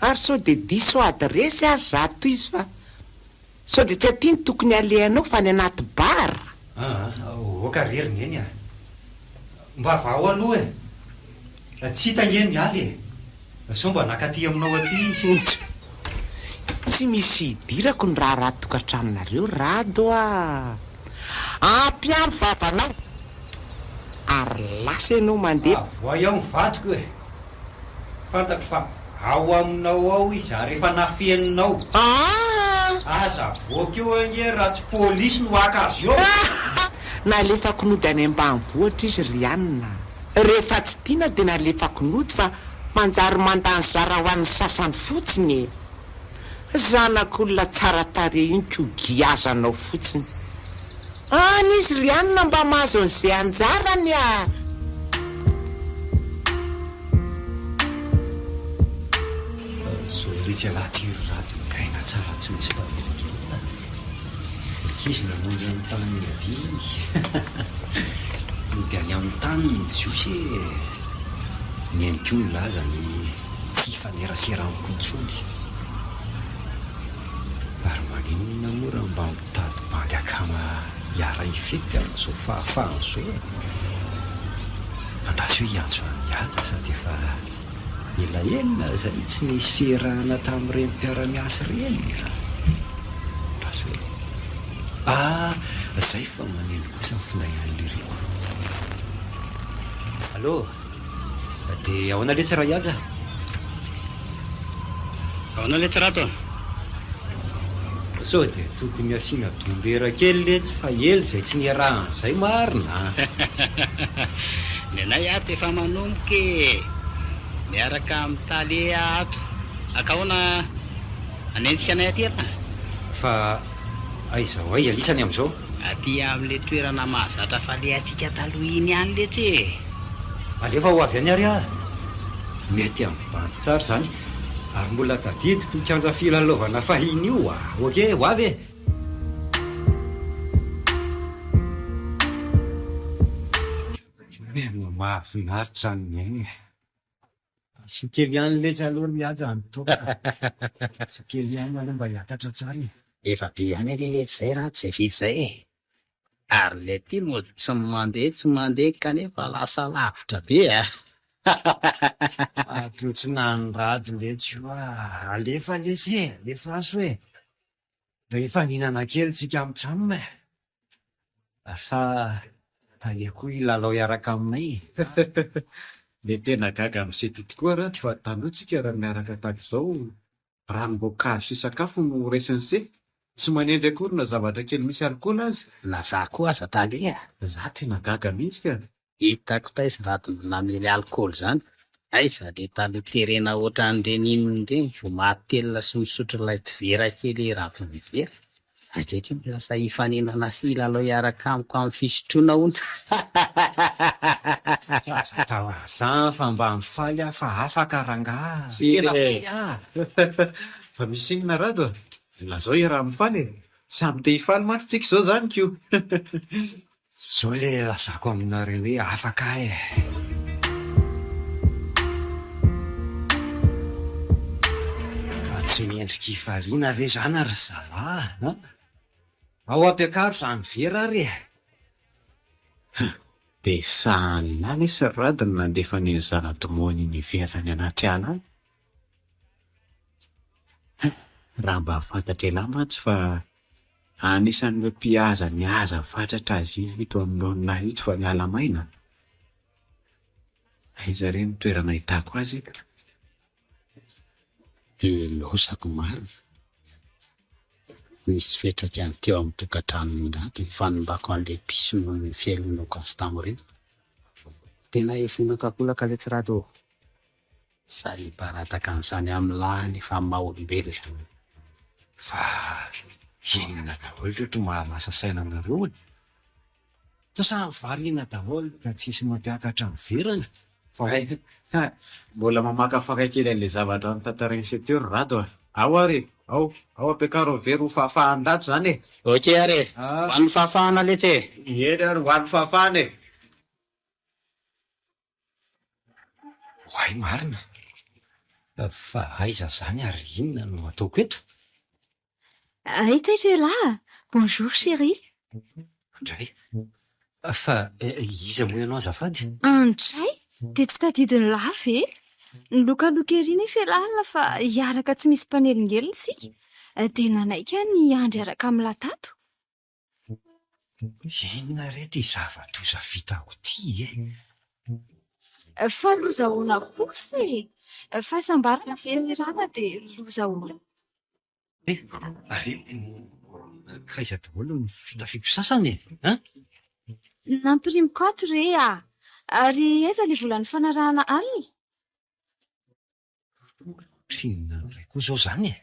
Speaker 6: Ary sao dia diso adiresy aza zato izy fa sao dia tsy aty no tokony alehanao fa any anaty bar?
Speaker 1: Aa, ok re ry Neny a! Mba vahao aloha e! Tsy hita ange ny aly e! Sao mba nakaty aminao aty izy.
Speaker 6: Tsy misy idirako ny raharaha tokantranonareo Rado a! Ampiaro vavanao ary lasa ianao mandeha.
Speaker 5: Avoay ao ny vadiko e! Fantatro fa ao aminao ao izy ary efa nafeninao.
Speaker 6: Aa!
Speaker 5: Aza avoaka eo ange raha tsy polisy no haka azy eo.
Speaker 6: Nalefako nody any ambanivohitra izy ry anona. Rehefa tsy tiana dia nalefako nody fa manjary mandany zara ho an'ny sasany fotsiny e! Zanak'olona tsara tarehy iny ko giazanao fotsiny. Any izy ry anona mba mahazo an'izay anjarany a!
Speaker 1: Zo retsy ialahy ty ry rado miaina tsara tsy misy mpanelingelina. Ankizy namonjy ny tany niaviany. Nody any amin'ny taniny ny Jiosy e! Neny koa nilaza ny tsy hifanerasera amiko intsony. Ary maninona moa raha mba mitady bandy akama hiara-hifety amin'izao fahafahana izao e? Andraso hoe hiantso an'i Haja sady efa elaela izay tsy nisy fiarahana tamin'ireny mpiara-miasa ireny a! Andraso hoe. Ah! Izay fa maneno kosa ny finday an'i Liriko. Allô? Dia ahoana letsy Rahiaja?
Speaker 2: Ahoana letsy Rato a?
Speaker 1: Sao dia tokony asiana dombera kely letsy fa ela izay tsy niarahana izay marina a!
Speaker 2: Ny anay ato efa manomboka e! Miaraka amin'i Tale ato. Ankaona hanenjika anay aty elah?
Speaker 1: Fa aiza ho aiza lisany amin'izao?
Speaker 2: Aty amin'ilay toerana mahazatra falehantsika taloha iny ihany letsy e!
Speaker 1: Alefa ho avy any ary aho. Mety amin'ny bandy tsara izany. Ary mbola tadidiko io kianja filalaovana fahiny io a! Ok, ho avy e! Tena mahafinaritra ny miaina e! Asio kely ihany letsy aloha ry Haja ny toaka. Asio kely ihany aloha mba hiakatra tsara e.
Speaker 2: Efa be ihany anie letsy izay raha izay vita izay e. Ary ilay ty mody tsy mandeha tsy mandeha kanefa lasa lavitra be a.
Speaker 5: Mampihontsina an'i Rado letsy io a. Alefa letsy e, alefaso e. Mba hifaninana kely tsika amin'ny tram e.
Speaker 1: Sa tale koa hilalao hiaraka aminay e?
Speaker 4: Ny tena gaga amin'i Sety tokoa Rado fa taloha tsika raha miaraka tahaka izao ranom-boankazo sy sakafo no raisin'i Se. Tsy manendry akory na zavatra kely misy alikaola aza.
Speaker 2: Na za koa aza tale a!
Speaker 4: Za tena gaga mihitsy ka!
Speaker 2: Hitako taiza Rado no namely alikaola izany? Aiza le taloha terena ohatran'ireny inona ireny vao matelina sy misotro ilay dovera kely eran'ny vera? Ankehitriny lasa hifaninana sy hilalao hiaraka amiko amin'ny fisotroana hono.
Speaker 1: Aza atao an'izany fa mba mifaly aho fa afaka rangaha. Tena faly aho.
Speaker 4: Fa misy inona Rado a? Lazao iaraha-mifaly e! Samy te hifaly mantsy tsika izao izany ko!
Speaker 1: Zao le lazako aminareo hoe afaka aho e! Fa tsy mendrika hifaliana ve zany ry zalahy an? Ao ampiakaro zany vera ary e!
Speaker 4: Dia sahan'lah lesy ry Rado no nandefa an'iny zana-domohina iny hiverina any anaty ala any. Raha mba fantatr'elah mantsy fa Anisan'ireo mpihaza nihaza fatratra azy ito anoloan'ilay ito fa niala maina. Aiza re ny toerana ahitako azy e?
Speaker 2: Dia lozako marina. Nisy fiantraikany teo amin'ny tokantranon'i Rado ny fanimbako an'ilay piso noho ny fialonako azy tamin'ireny. Tena efonako ankolaka letsy Rado ô! Sa hiparataka an'izany amin'ny lahiny efa maha olombelona.
Speaker 1: Fa inona daholo ireto maha lasa saina anareo e? Toa samy variana daholo ka tsisy mampiakatra ny verany.
Speaker 4: Oay, mbola mamakafaka kely an'ilay zavatra notantarain'i se teo ry Rado a! Ao ary e! Ao, ao ampiakaro ny very ho fahafahan'i Rado izany e!
Speaker 2: Ok ary e! Ho an'ny fahafahana letsy e!
Speaker 4: Eny ary, ho an'ny fahafahana e!
Speaker 1: Oay marina! Fa aiza izany ary inona no ataoko eto?
Speaker 7: Hay taitra ialahy a! Bonjour chérie!
Speaker 1: Dray! Fa iza moa ianao azafady?
Speaker 7: Andray! Dia tsy tadidin'lah ve? Nilokaloka ery nefa ialahy alina fa hiaraka tsy misy mpanelingelina isika. Dia nanaiky aho ny hiandry hiaraka amin'lah tato.
Speaker 1: Inona re ity zava-doza vitako ity e?
Speaker 7: Fa loza ahoana kosa e? Fahasambarana ve ny rana dia loza ahoana?
Speaker 1: E, ary nankaiza daholo ny fitafiako sasany e? An?
Speaker 7: Nampirimiko ato re a! Ary aiza ilay vola nifanarahana alina?
Speaker 1: Ohatrinona indray koa izao izany e?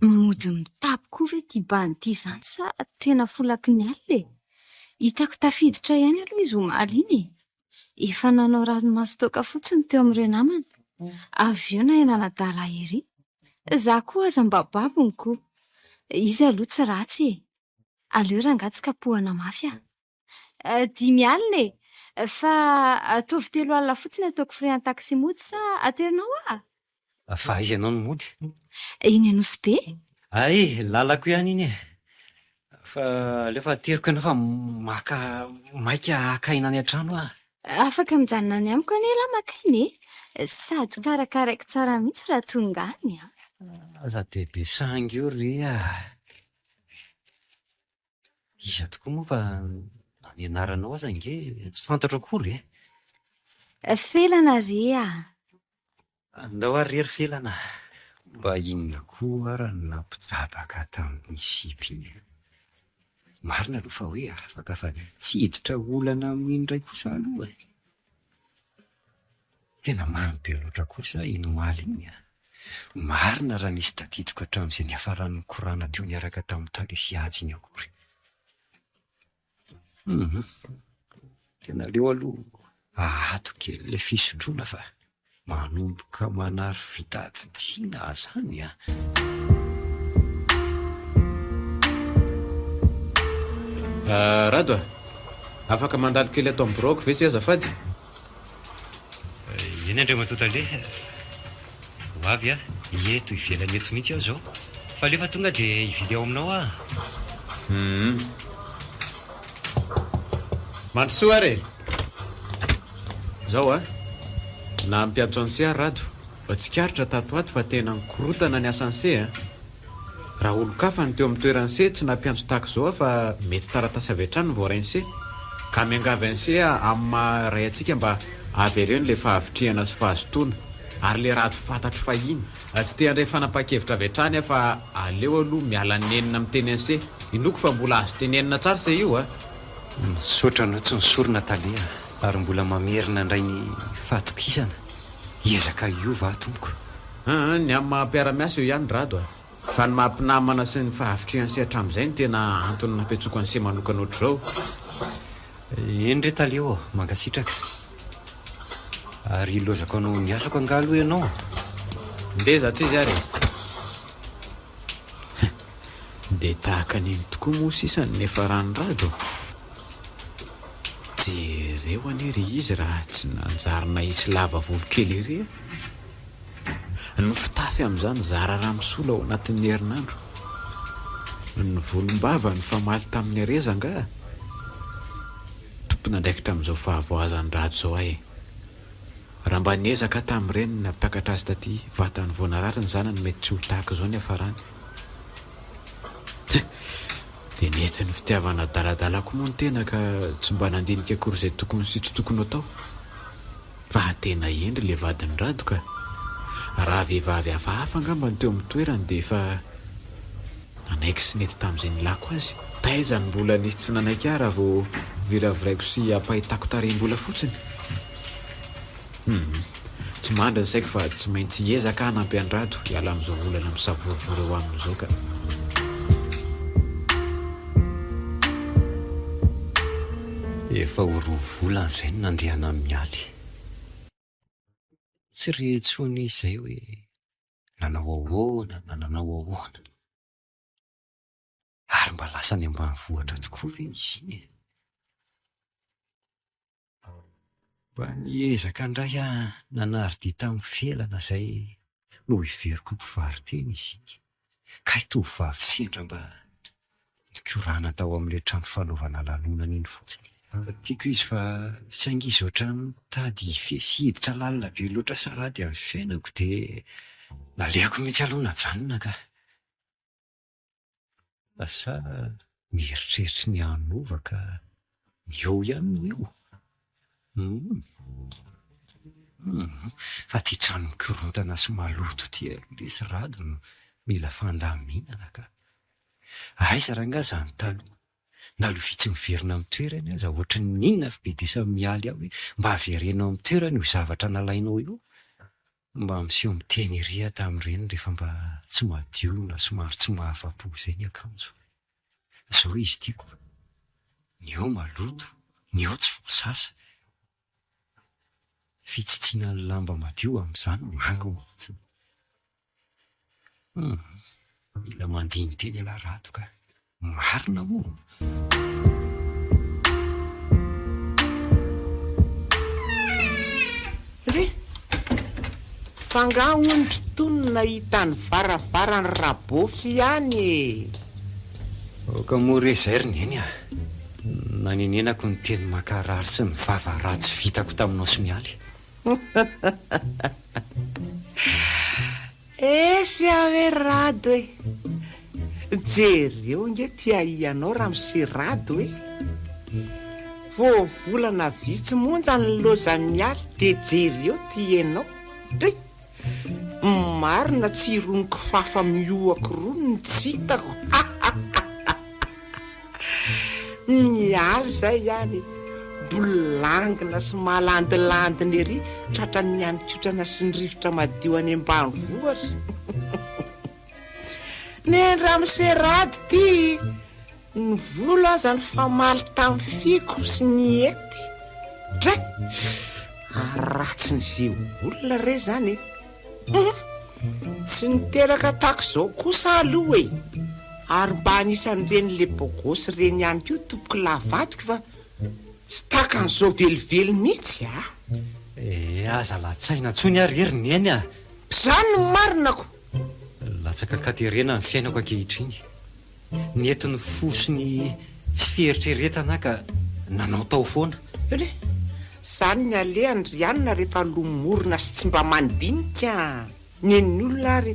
Speaker 7: Mody mitapy koa ve ity bandy ity izany sa tena folaky ny alina e? Hitako tafiditra ihany aloha izy omaly iny e! Efa nanao ranomaso toaka fotsiny teo amin'ireo namana. Avy eo nahay nanadala ahy ery. Za koa aza mba babony ko! Izy aloha tsy ratsy e! Aleo rangahy tsy kapohana mafy ah! 50 alina e! Fa ataovy 30 alina fotsiny ataoko frais en taxi mody sa aterinao aho?
Speaker 1: Fa aiza ianao no mody?
Speaker 7: Eny Anosibe.
Speaker 1: Hay, lalako ihany iny e! Fa aleo fa ateriko ianao fa maka maika haka aina any an-trano aho.
Speaker 7: Afaka mijanona any amiko anie ialahy maka aina e! Sady karakaraiko tsara mihitsy raha tonga any an!
Speaker 1: Aza dia be sangy eo re a! Iza tokoa moa fa na ny anaranao aza ange tsy fantatro akory
Speaker 7: e! Felana re a!
Speaker 1: Andao ary re ry Felana a! Mba inona koa ara no nampijabaka tamin'ny sipa iny e? Marina aloha fa hoe afaka fa tsy hiditra olana amin'iny indray kosa aloha e! Tena mamy be loatra kosa iny omaly iny a! Marina raha nisy tadidiko hatramin'izay niafaran'ny korana teo niaraka tamin'i Tale sy Haja iny akory. Hum, tena aleo aloha ahato kely ilay fisotroana fa manomboka manary fitadidiana aho zany an!
Speaker 4: Rado a! Afaka mandalo kely ato amin'ny biraoko ve tsy azafady?
Speaker 1: Eny Andriamatoa Tale, ho avy aho. Eto ivelany eto mihitsy aho izao. Fa aleo fa tonga dia hivily ao aminao aho.
Speaker 4: Hum. Mandrosoa ary e! Izao a! Nampiantso an'i Se aho Rado, fa tsikaritra tato ho ato fa tena nikorotana ny asan'i Se a! Raha olon-kafa no teo amin'ny toeran'i Se, tsy nampiantso tahaka izao aho fa mety taratasy avy hatrany no voarain'i Se. Ka miangavy an'i Se aho amin'ny maha ray antsika mba avereno ilay fahavitrihana sy fahazotoana ary ilay rado fantatro fahiny. Tsy te handray fanapahan-kevitra avy hatrany aho fa aleo aloha miala nenina miteny an'i Se. Inoako fa mbola azo tenenina tsara Se io a!
Speaker 1: Misaotra anao tsy nisorona tale a! Ary mbola mamerina indray ny fahatokisana. Hiezaka hiova aho tompoko.
Speaker 4: Aa, ny amin'ny maha mpiara-miasa eo ihany Rado a! Fa ny maha mpinamana sy ny fahavitrihan'i Se hatramin'izay no tena antony nampiantsoako an'i Se manokana ohatr'izao.
Speaker 1: Eny re tale ô, mankasitraka. Ary ilaozako hanao ny asako angaha aloha ianao?
Speaker 4: Ndeha za tsy izy ary e! Dia tahaka an'iny tokoa moa sisa no niafaran'i Rado? Jereo anie ry izy raha tsy nanjary nahitsy lava volo kely ery a! Ny fitafy amin'izany zara raha misolo ao anatin'ny herinandro. Ny volombava nifamaly tamin'ny hareza angaha? Tompon'andraikitra amin'izao fahavoazan-dRado izao aho e! Raha mba niezaka aho tamin'ireny nampiakatra azy taty vatany vao narary ny zanany mety tsy ho tahaka izao ny hiafarany. Dia nentin'ny fitiavana adaladala koa moa ny tena ka tsy mba nandinika akory izay tokony sy tsy tokony ho atao. Fa tena hendry ilay vadin'i Rado ka. Raha vehivavy hafahafa angamba no teo amin'ny toerany dia efa nanaiky sy nety tamin'izay nilako azy. Taiza no mbola nisy tsy nanaiky ahy raha vao viraviraiko sy ampahitako tarehim-bola fotsiny? Hum. Tsy mandry ny saiko fa tsy maintsy hiezaka aho hanampy an-dRado hiala amin'izao olana misavorovoro eo aminy izao ka.
Speaker 1: Efa ho roa volana izay no nandehanan'i Mialy. Tsy re intsony izy izay hoe nanao ahoana na nanao ahoana. Ary mba lasa any ambanivohitra tokoa ve izy iny e? Mba niezaka indray aho nanary dia tamin'ny felana izay noheveriko ho mpivaro-tena izy iny. Kay tovovavy sendra mba nikorana tao amin'ilay trano fanaovana lanonana iny fotsiny. Tiako izy fa saingy izy ohatran'ny mitady hifehy sy hiditra lalina be loatra sahady amin'ny fiainako dia nalehako mihitsy aloha najanona ka. Sa mieritreritry ny hanova ka ny eo ihany no eo? Humm. Humm. Fa ty trano mikorontana sy maloto ty aloha lesy Rado no mila fandaminana ka. Aiza rangaha zany taloha? Na lovia tsy miverina amin'ny toerany aza ohatran'ny inona fibedesany Mialy aho hoe mba avereno amin'ny toerany io zavatra nalainao io. Mba miseho miteny ery aho tamin'ireny rehefa mba tsy madio na somary tsy mahafa-po izay ny akanjo. Izao izy tiako. Ny eo maloto, ny eo tsy voasasa. Fitsitsiana ny lamba madio amin'izany mangina fotsiny. Hum, mila mandini-tena ialahy Rado ka. Marina moa.
Speaker 6: Ndry! Fa angaha hono ry Tony nahita ny varavaran'i Rabôfy ihany e!
Speaker 1: Aoka moa re izay ry Neny a! Nanenenako ny teny mankarary sy ny vava ratsy vitako taminao sy Mialy.
Speaker 6: Esy aho e Rado e! Jereo nge ty ahianao ramose Rado e! Vao volana vitsy monja ny loza mialy de jereo ty enao! Dray! Marina tsy irony kifafa mihoaka irony no tsy hitako! Mialy izay ihany e! Bolangina sy malandilandina ery tratran'ny hanin-kotrana sy ny rivotra madio any ambanivohitra. Neny ramose Rado ty, ny volo aza nifamaly tamin'ny fiako sy ny hety. Dray! Haratsin'izay olona re izany e! Hum! Tsy niteraka tahaka izao kosa aloha e! Ary mba anisan'ireny le bogosy ireny ihany koa tompoko lahy vadiko fa tsy tahaka an'izao velively mihitsy a!
Speaker 1: Eh, aza latsaina intsony ary ry Neny a!
Speaker 6: Izany no marina ko!
Speaker 1: Latsaka an-katerena ny fiainako ankehitriny. Nentin'ny fo sy ny tsy fieritreretana aho ka nanaotao foana.
Speaker 6: Ry, Izany ny alehany ry anona rehefa lomorina sy tsy mba mandinika a! Nen'ny olona ary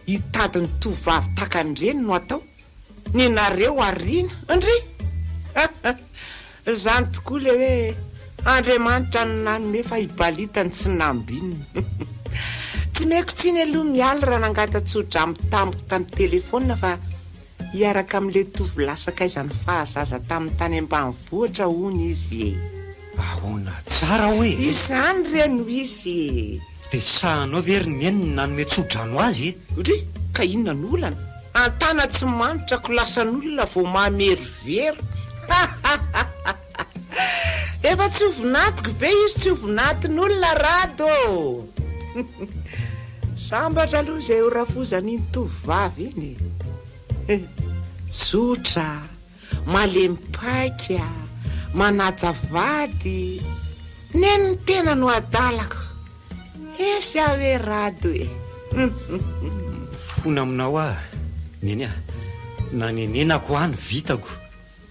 Speaker 6: hitady ny tovovavy takan'ireny no atao, nenareo ariana, ndry! Izany tokoa ilay hoe Andriamanitra no nanome fa i Balita no tsy nambinina. Tsy meko tsiny aloha Mialy raha nangata-tsodrano tamiko tamin'ny telefaonina fa hiaraka amin'ilay tovolahy sakaizan'ny fahazaza taminy tany ambanivohitra hono izy e.
Speaker 1: Ahoana tsara hoe e?
Speaker 6: Izany re no izy e!
Speaker 1: Dia sahanao ve ry Neny ny nanome tsodrano azy e?
Speaker 6: Ndry! Ka inona no olana? Antana tsy manitra ko lasan'olona vao mamerovero hahahaha Efa tsy ho vinantiko ve izy tsy ho vinatin'olona Rado ô! Sambatra aloha izay ho rafozan'iny tovovavy iny e! Tsotra, malemy paika, manaja vady, neny ny tena no adalako. Esy aho e Rado e!
Speaker 1: Mifona aminao aho Neny a! Nanenenako ahy ny vitako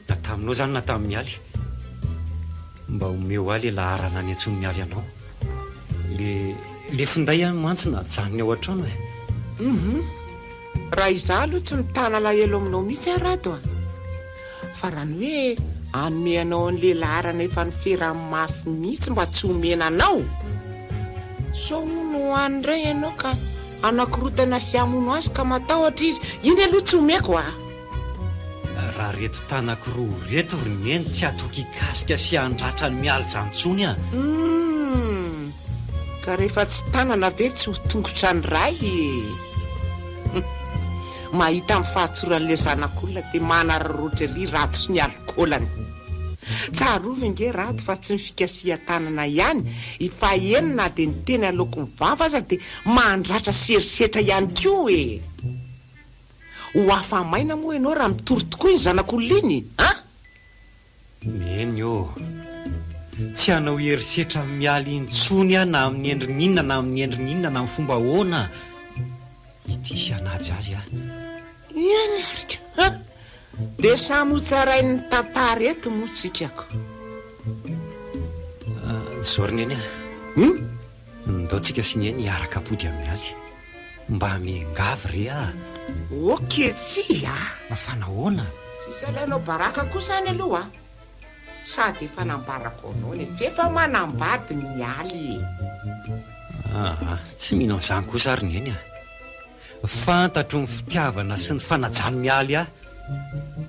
Speaker 1: na taminao izany na tamin'i Mialy. Mba omeo ahy le laharana niantsoan'i Mialy anao. Le le finday aho mantsy najanony ao an-trano e!
Speaker 6: Hum! Raha izaho aloha tsy mitana alahelo aminao mihitsy aho Rado a! Fa raha ny hoe hanome anao an'ilay laharana efa noferany mafy mihitsy mba tsy homena anao? Sao hono ho any indray ianao ka hanakorotana sy hamono azy ka matahotra izy. Iny aloha tsy homeko a!
Speaker 1: Raha reto tanako roa reto ry neny tsy hatoky hikasika sy handratra an'i Mialy izany intsony a!
Speaker 6: Humm! Ka rehefa tsy tanana ve tsy ho tongotra ny ray e! Mahita ny fahatsoran'ilay zanak'olona dia manararaotra ery ratsy ny alikaolany. Tsarovy nge Rado fa tsy ny fikasihan-tanana ihany fa eny na dia ny teny aloaky ny vava aza dia mandratra sy herisetra ihany koa e! Ho afa-maina moa ianao raha mitory tokoa iny zanak'olona iny an!
Speaker 1: Neny ô! Tsy hanao herisetra amin'i Mialy intsony aho na amin'ny endriny inona na amin'ny endriny inona na amin'ny fomba ahoana. Ity sy hanaja azy aho.
Speaker 6: Eny ary ka! Dia samy ho tsarain'ny tantara eto moa tsika ko.
Speaker 1: Zao ry Neny a! Ndao tsika sy Neny hiaraka hapody amin'i Mialy. Mba miangavy re ah!
Speaker 6: Ok tsia
Speaker 1: a! Fa nahoana?
Speaker 6: Tsisy alainao baraka kosa any aloha a! Sady efa nambarako anao ne f'efa manambady Mialy e!
Speaker 1: Aa, tsy mino an'izany kosa ary Neny a! Fantatro ny fitiavana sy ny fanajan'i Mialy ahy.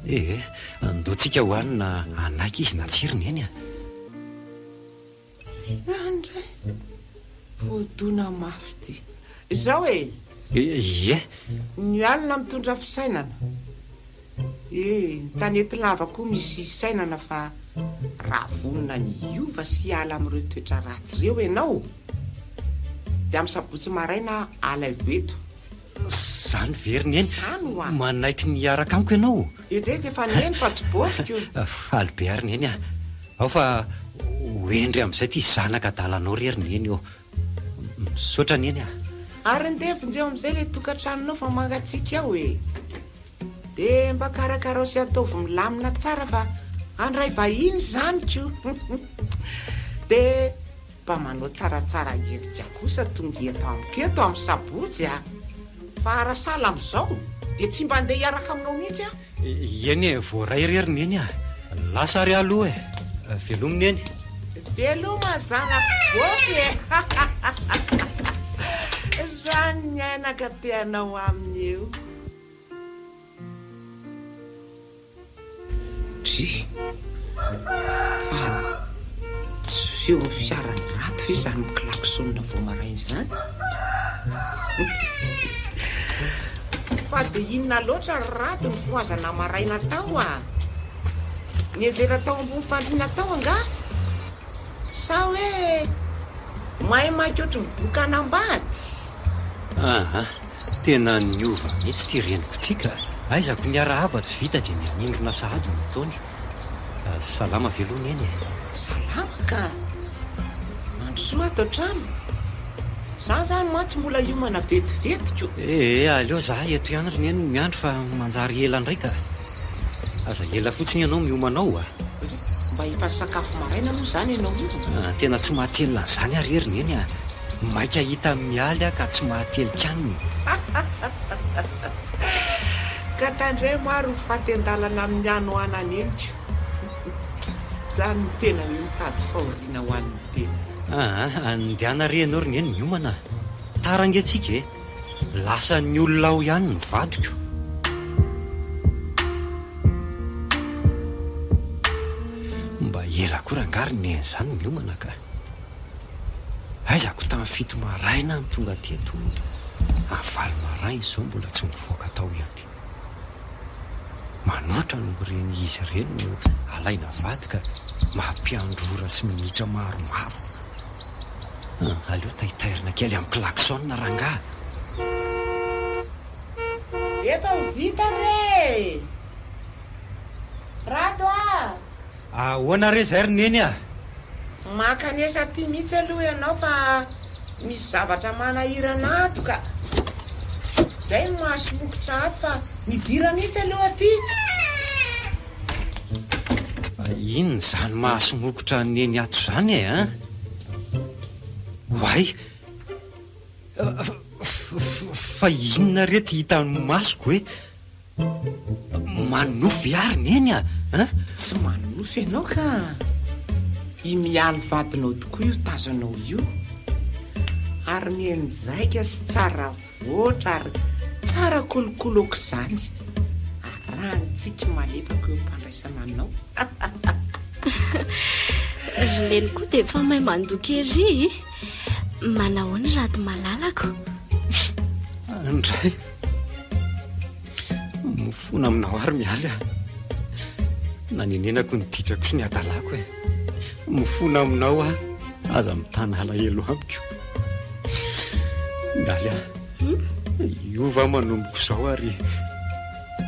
Speaker 1: Ee, ndao tsika ho any na hanaiky izy na tsia ry Neny a!
Speaker 6: Andray, voadona mafy ity. Izao e!
Speaker 1: Ie.
Speaker 6: Ny alina mitondra fisainana. E, ny tanety lava koa misy fisainana fa raha vonona ny hiova sy hiala amin'ireo toetra ratsy ireo ianao, dia amin'ny sabotsy maraina alaivo eto.
Speaker 1: Izany ve ry Neny?
Speaker 6: Izany hoa.
Speaker 1: Manaiky ny hiaraka amiko ianao?
Speaker 6: Indreko efa Neny fa tsy bofiko.
Speaker 1: Faly be ary Neny a! Ao fa ho hendry amin'izay ity zanaka adalanao re ry Neny ô! Misaotra Neny a!
Speaker 6: Ary ndeha vonjeo amin'izay ilay tokantranonao fa mangatsiaka ao e! Dia mba karakarao sy ataovy milamina tsara fa handray vahiny izany ko! Dia. Mba manao tsaratsara endrika kosa tonga eto amiko eto amin'ny sabotsy a! Fa raha sahala amin'izao dia tsy mba handeha hiaraka aminao mihitsy aho.
Speaker 1: Eny e, voaray re ry Neny a! Lasa ary aho aloha e! Velomy Neny.
Speaker 6: Veloma zanako bofy e! Zany ny aina ka te hanao aminy eo. Dry! Fa tsy feon'ny fiaran'i Rado ve izany miklaxon vao maraina izany? Fa dia inona loatra ry Rado ny fohazana maraina tao a? Nianjera tao ambony fandriana tao angaha? Sa hoe maimaika ohatry ny boka hanambady?
Speaker 1: Aa, tena niova mihitsy ity reniko ity ka! Aiza ko niarahaba tsy vita dia mianindrona sahady no ataony. Salama ve aloha Neny e?
Speaker 6: Salama ka! Mandrosoa ato an-trano. Za zany mantsy mbola hiomana vetivety ko!
Speaker 1: Ee, aleo za eto ihany ry Neny no miandry fa manjary ela indray ka! Aza ela fotsiny ianao miomana ao a!
Speaker 6: Mba efa nisakafo maraina moa izany ianao io?
Speaker 1: Tena tsy mahatelina an'izany ary ry Neny a! Maika hita amin'i Mialy aho ka tsy mahatelin-kanina.
Speaker 6: Ka tandremo ary ho faty an-dalana amin'ny hanoanana neniko. Izany no tena hoe mitady fahoriana ho an'ny tena.
Speaker 1: Aa, ndehana re ianao ry Neny miomana a! Tara ange tsika e! Lasan'ny olona ao ihany ny vadiko. Mba ela koa rangahy ry neny izany miomana ka. Aiza ko tamin'ny fito maraina no tonga teto, amin'ny valo maraina izao mbola tsy nivoaka tao ihany. Manoatra noho ireny izy ireny no alaina vady ka mampiandry ora sy minitra maromaro. Aleo taitairina kely amin'ny klaxon rangaha.
Speaker 6: Efa ho vita re e! Rado a!
Speaker 1: Ahoana re izay ry Neny a!
Speaker 6: Mankanesa aty mihitsy aloha ianao fa misy zavatra manahirana ato ka! Izay no mahasimokotra ato fa midira mihitsy aloha aty!
Speaker 1: Inona izany mahasomokotra an'i Neny ato izany e an? Oay! Fa inona re ty hitan'ny masoko e? Manonofy ve ary Neny a? An?
Speaker 6: Tsy manonofy ianao ka! I Mialy vadinao tokoa io tazanao io. Ary mianjaika sy tsara Voatra ary tsara kolokolo aok'izany. Arahan-tsiky malefaka eo am-pandraisana anao.
Speaker 3: Ry Neny koa dia efa mahay mandoky ery. Manahoana Rado malalako?
Speaker 1: Andray. Mifona aminao ary Mialy a. Nanenenako ny ditrako sy ny hadalako e. Mifona aminao aho, aza mitana alahelo amiko. Mialy aho. Hmm? Hiova aho manomboka izao ary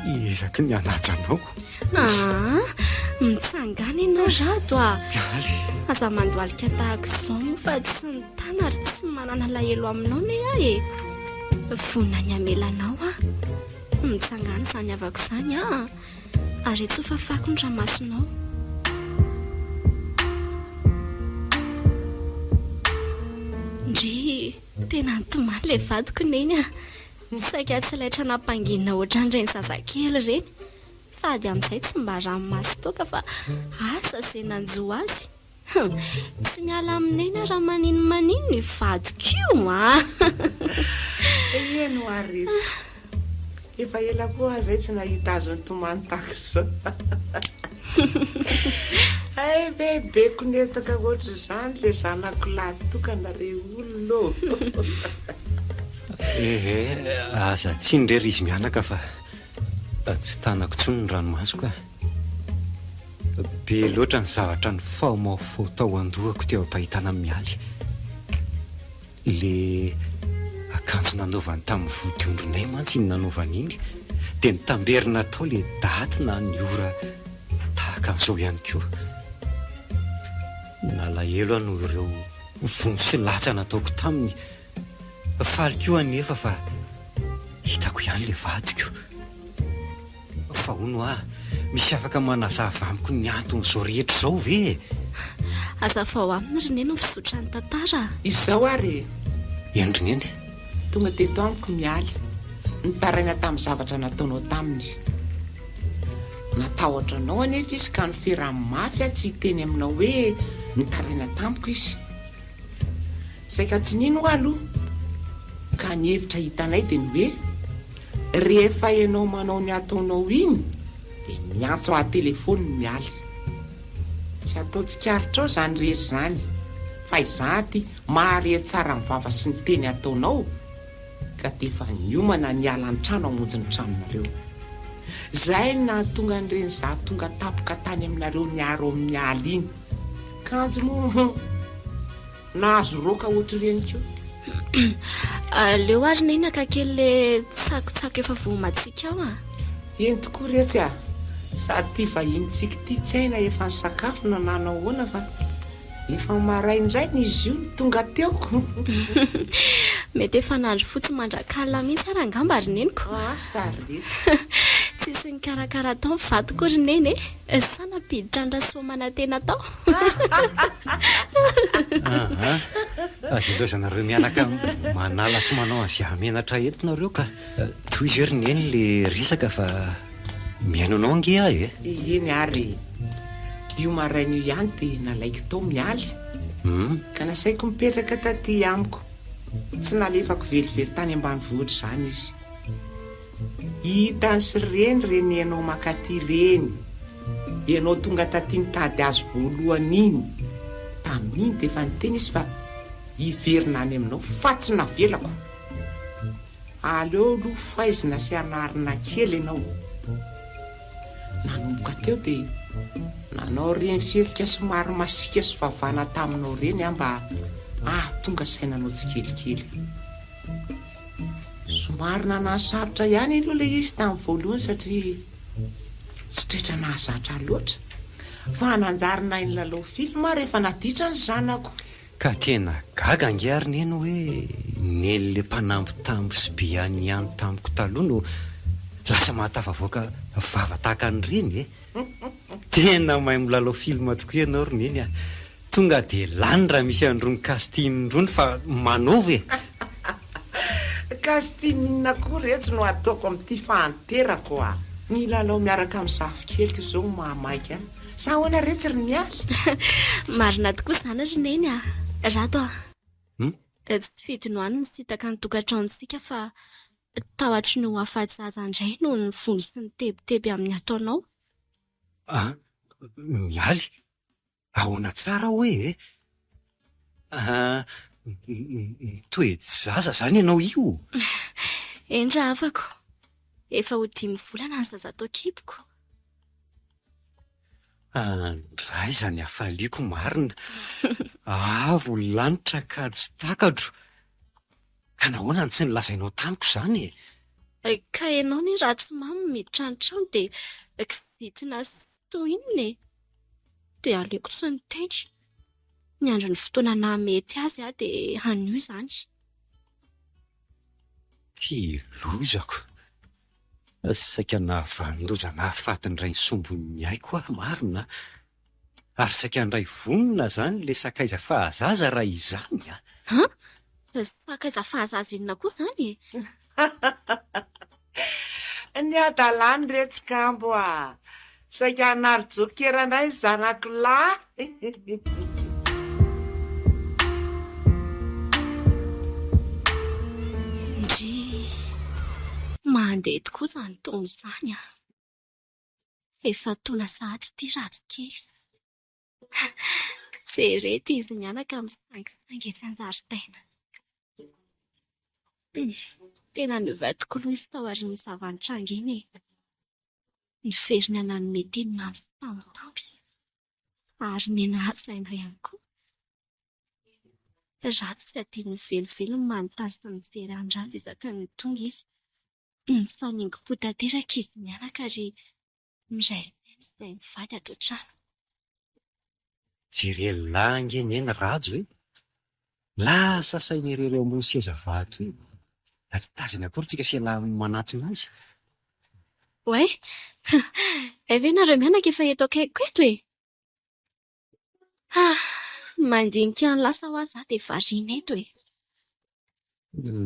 Speaker 1: hiezaky ny hanaja anao.
Speaker 3: Ah, mitsangana ianao Rado a.
Speaker 1: Mialy.
Speaker 3: Aza mandohalika tahaka izao moa fa tsy mitana ary tsy manana alahelo aminao ne aho e. Vonona ny hamela anao aho. Mitsangana izany havako izany ah. Ary tsy ho fafako ny ranomasonao. Ndry, tena nitomany ilay vadiko neny a! Saika tsy laitra nampanginina ohatran'ireny zazakely ireny. Sady amin'izay tsy mba ranomaso toaka fa asa izay nanjo azy. Hum, tsy miala amin'i Neny aho raha maninomaninona io vadiko io an!
Speaker 6: Eny hoa ry Rija, efa ela koa aho izay tsy nahita azy nitomany tahaka izao. Hay ve be konetaka ohatr'izany ilay zanako lahy tokana re olona ô!
Speaker 1: Ehe, aza tsiny re ry izy mianaka fa tsy tanako intsony ny ranomasoko a! Be loatra ny zavatra nifaomaofao tao an-dohako teo am-pahitana an'i Mialy. Ilay akanjo nanaovany tamin'ny vodiondrinay mantsy iny nanaovany iny dia nitamberina tao ilay daty na ny ora tahaka an'izao ihany koa. Nalahelo aho noho ireo vono sy latsa nataoko taminy. Faly koa anefa fa hitako ihany ilay vadiko. Fa hono hoa, misy afaka manazava amiko ny anton'izao rehetra izao ve e?
Speaker 3: Hazavao aminy ry Neny ny fizotran'ny tantara a!
Speaker 6: Izao ary e!
Speaker 1: Eny ry Neny.
Speaker 6: Tonga teto amiko Mialy, nitaraina tamin'ny zavatra nataonao taminy. Natahotra anao anefa izy ka noferany mafy aho tsy hiteny aminao hoe nitaraina tamiko izy. Saika tsy nino aho aloha, ka ny hevitra hitanay dia ny hoe rehefa ianao manao ny ataonao iny dia miantso ahy telephone miala. Tsy atao tsikaritrao izany rehetra izany fa izaho aty mahare tsara ny vava sy ny teny ataonao ka dia efa niomana ny hiala ny trano hamonjy ny tranonareo. Izay no nahatonga an'ireny izaho tonga tampoka tany aminareo niaro amin'i Mialy iny. Kanjo moa Nahazo roka ohatr'ireny koa.
Speaker 3: Aleo ary neny haka kely le tsakotsako efa voamantsika ao a!
Speaker 6: Eny tokoa retsy a! Sady ity vahinintsika ity tsy hay na efa nisakafo na nanao ahoana fa efa maraindraina izy io no tonga teo ko!
Speaker 3: Mety efa nandry fotsy mandrak'alina mihitsy ary angamba ry neniko.
Speaker 6: Asa ry retsy.
Speaker 3: Tsisy nikarakara tao ny vadiko ry neny e! Sa nampiditra an-dRasoamanantena tao?
Speaker 1: Aa, aza ilaozanareo mianaka manala sy manao an'izay hahamenatra eto nareo ka. Tohizo ry Neny le resaka fa mihaino anao ange aho e.
Speaker 6: Eny ary e. Io maraina io ihany dia nalaiko tao Mialy ka nasaiko nipetraka taty amiko. Tsy nalefako velively tany ambanivohitra izany izy. Hitany sy reny reny ianao makaty reny. Ianao tonga taty nitady azy voalohany iny. Tamin'iny dia efa niteny izy fa hiverina any aminao fa tsy navelako. Aleo aloha faizina sy anarina kely ianao. Nanomboka teo dia nanao ireny fihetsika somary masiaka sy vavana taminao ireny aho mba hahatonga saina anao tsikelikely. Somary nanasarotra ihany aloha ilay izy tamin'ny voalohany satria tsy toetra nahazatra ahy loatra. Fa nanjary nahay nilalao film aho rehefa naditra ny zanako.
Speaker 1: Ka tena gaga ange ary neny hoe neny le mpanambitamby sy be aniany tamiko taloha no lasa mahatafavoaka vava tahaka an'ireny e! Tena mahay milalao film tokoa ianao ry neny a! Tonga dia lany raha misy an'irony casting irony fa manova e!
Speaker 6: Casting inona koa retsy no ataoko amin'ity fahanterako a! Ny hilalao miaraka amin'ny zafikeliko izao no mahamaika ahy. Sa ahoana retsy ry Mialy?
Speaker 3: Marina tokoa izany ry Neny a! Rado a!
Speaker 1: Hum?
Speaker 3: Tsy fidiny ho any ny sitaka ny tokantranontsika fa tahotry ny ho afa-jaza indray noho ny vono sy ny tebiteby amin'ny ataonao.
Speaker 1: An! Mialy! Ahoana tsara hoe e? Ah, mitoe-jaza izany ianao io?
Speaker 3: Eny rahavako, efa ho dimy volana ny zaza ato an-kiboko.
Speaker 1: Andray izany hafaliako marina. Avo ny lanitra ka tsy takatro. Ka nahoana no tsy nolazainao tamiko izany e?
Speaker 3: Ka ianao anie raha tsy mamo miditra ny trano dia kizitina sy toy inona e? Dia aleoko tsy niteny. Niandry ny fotoana nahamety azy aho dia anio izany.
Speaker 1: Ty lozako. Saika nahavanon-doza nahafaty ny rainisombin'ny aiko aho marina a! Ary saika handray vonona izany ilay sakaiza fahazaza raha izany a!
Speaker 3: An? Sakaiza fahazaza inona koa izany e?
Speaker 6: Ny hadalany re tsikambo a! Saika hanary jokera indray ny zanako lahy.
Speaker 3: Ndry, mandeha tokoa izany taona izany an! Efa taona sahady ity ratsy kely. Jereto izy mianaka misangisangy etsy an-jaridaina. Tena niova tokoa aloha izy taorian'iny zava-nitranga iny e. Niverina nanome teny nampitambitamby ary nianahatsaina ihany koa. Ratsy tsy adinony velively ny manontany sy mijery an-dRado isaky ny tonga izy. Mifaningo-po tanteraka izy mianaka ary miray saina izay mivady ato an-trano.
Speaker 1: Jereo lahy ange neny Rajo e! Lasa saina irery eo ambony seza vato io. Na tsy tazany akory tsika sy ialahy manatona azy.
Speaker 3: Oay! Hay ve nareo mianaka efa eto akaikiko eto e? Ah! Mandinika ny lasa hoa za dia variana eto e!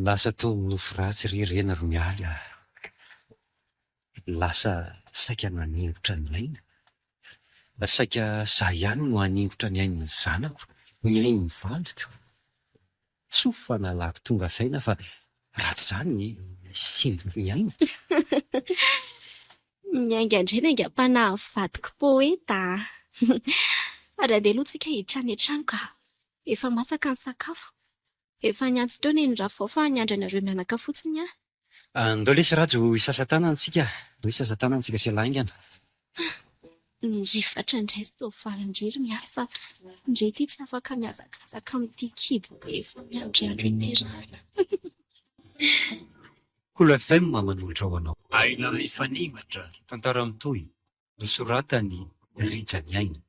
Speaker 1: Lasa toy ny nofy ratsy re ireny ry Mialy a! Lasa saika naningotra ny aina. Saika za ihany no haningotra ny ain'ny zanako, ny ain'ny vadiko. Soa fa nalako tonga saina fa raha tsy izany simbiko ny aina.
Speaker 3: Miainga indray ny aingam-panahin'ny vadiko poeta a! Ary andeha aloha tsika hiditra any an-trano ka! Efa masaka ny sakafo. Efa niantso teo Neny Ravao fa niandry anareo mianaka fotsiny aho.
Speaker 1: Andao lesy Rajo hisasa tanana tsika, andao hisasa tanana tsika sy ialahy haingana.
Speaker 3: Nirifatra indray sy soavaly indray ry Mialy fa ndry ity tsy afaka mihazakazaka amin'ity kibo be efa miandry andro hiterahana.
Speaker 1: Kolo FM manolotra ho anao.
Speaker 5: Aina mifaningotra.
Speaker 1: Tantara mitohy. Nosoratan'i Rija Niaina.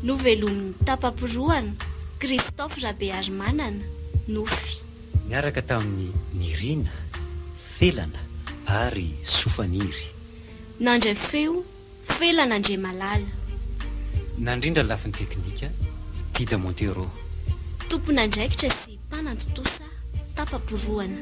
Speaker 3: Novelomin'i Tapa-porohana, Christophe Rabearimanana, Nofy.
Speaker 1: Niaraka tamin'i Nirina, Felana ary Sofaniry.
Speaker 3: Nandray feo, Felana Andriamalala.
Speaker 1: Nandrindra lafiny teknika, Dida Montero.
Speaker 3: Tompon'andraikitra sy mpanantontosa, Tapa-porohana.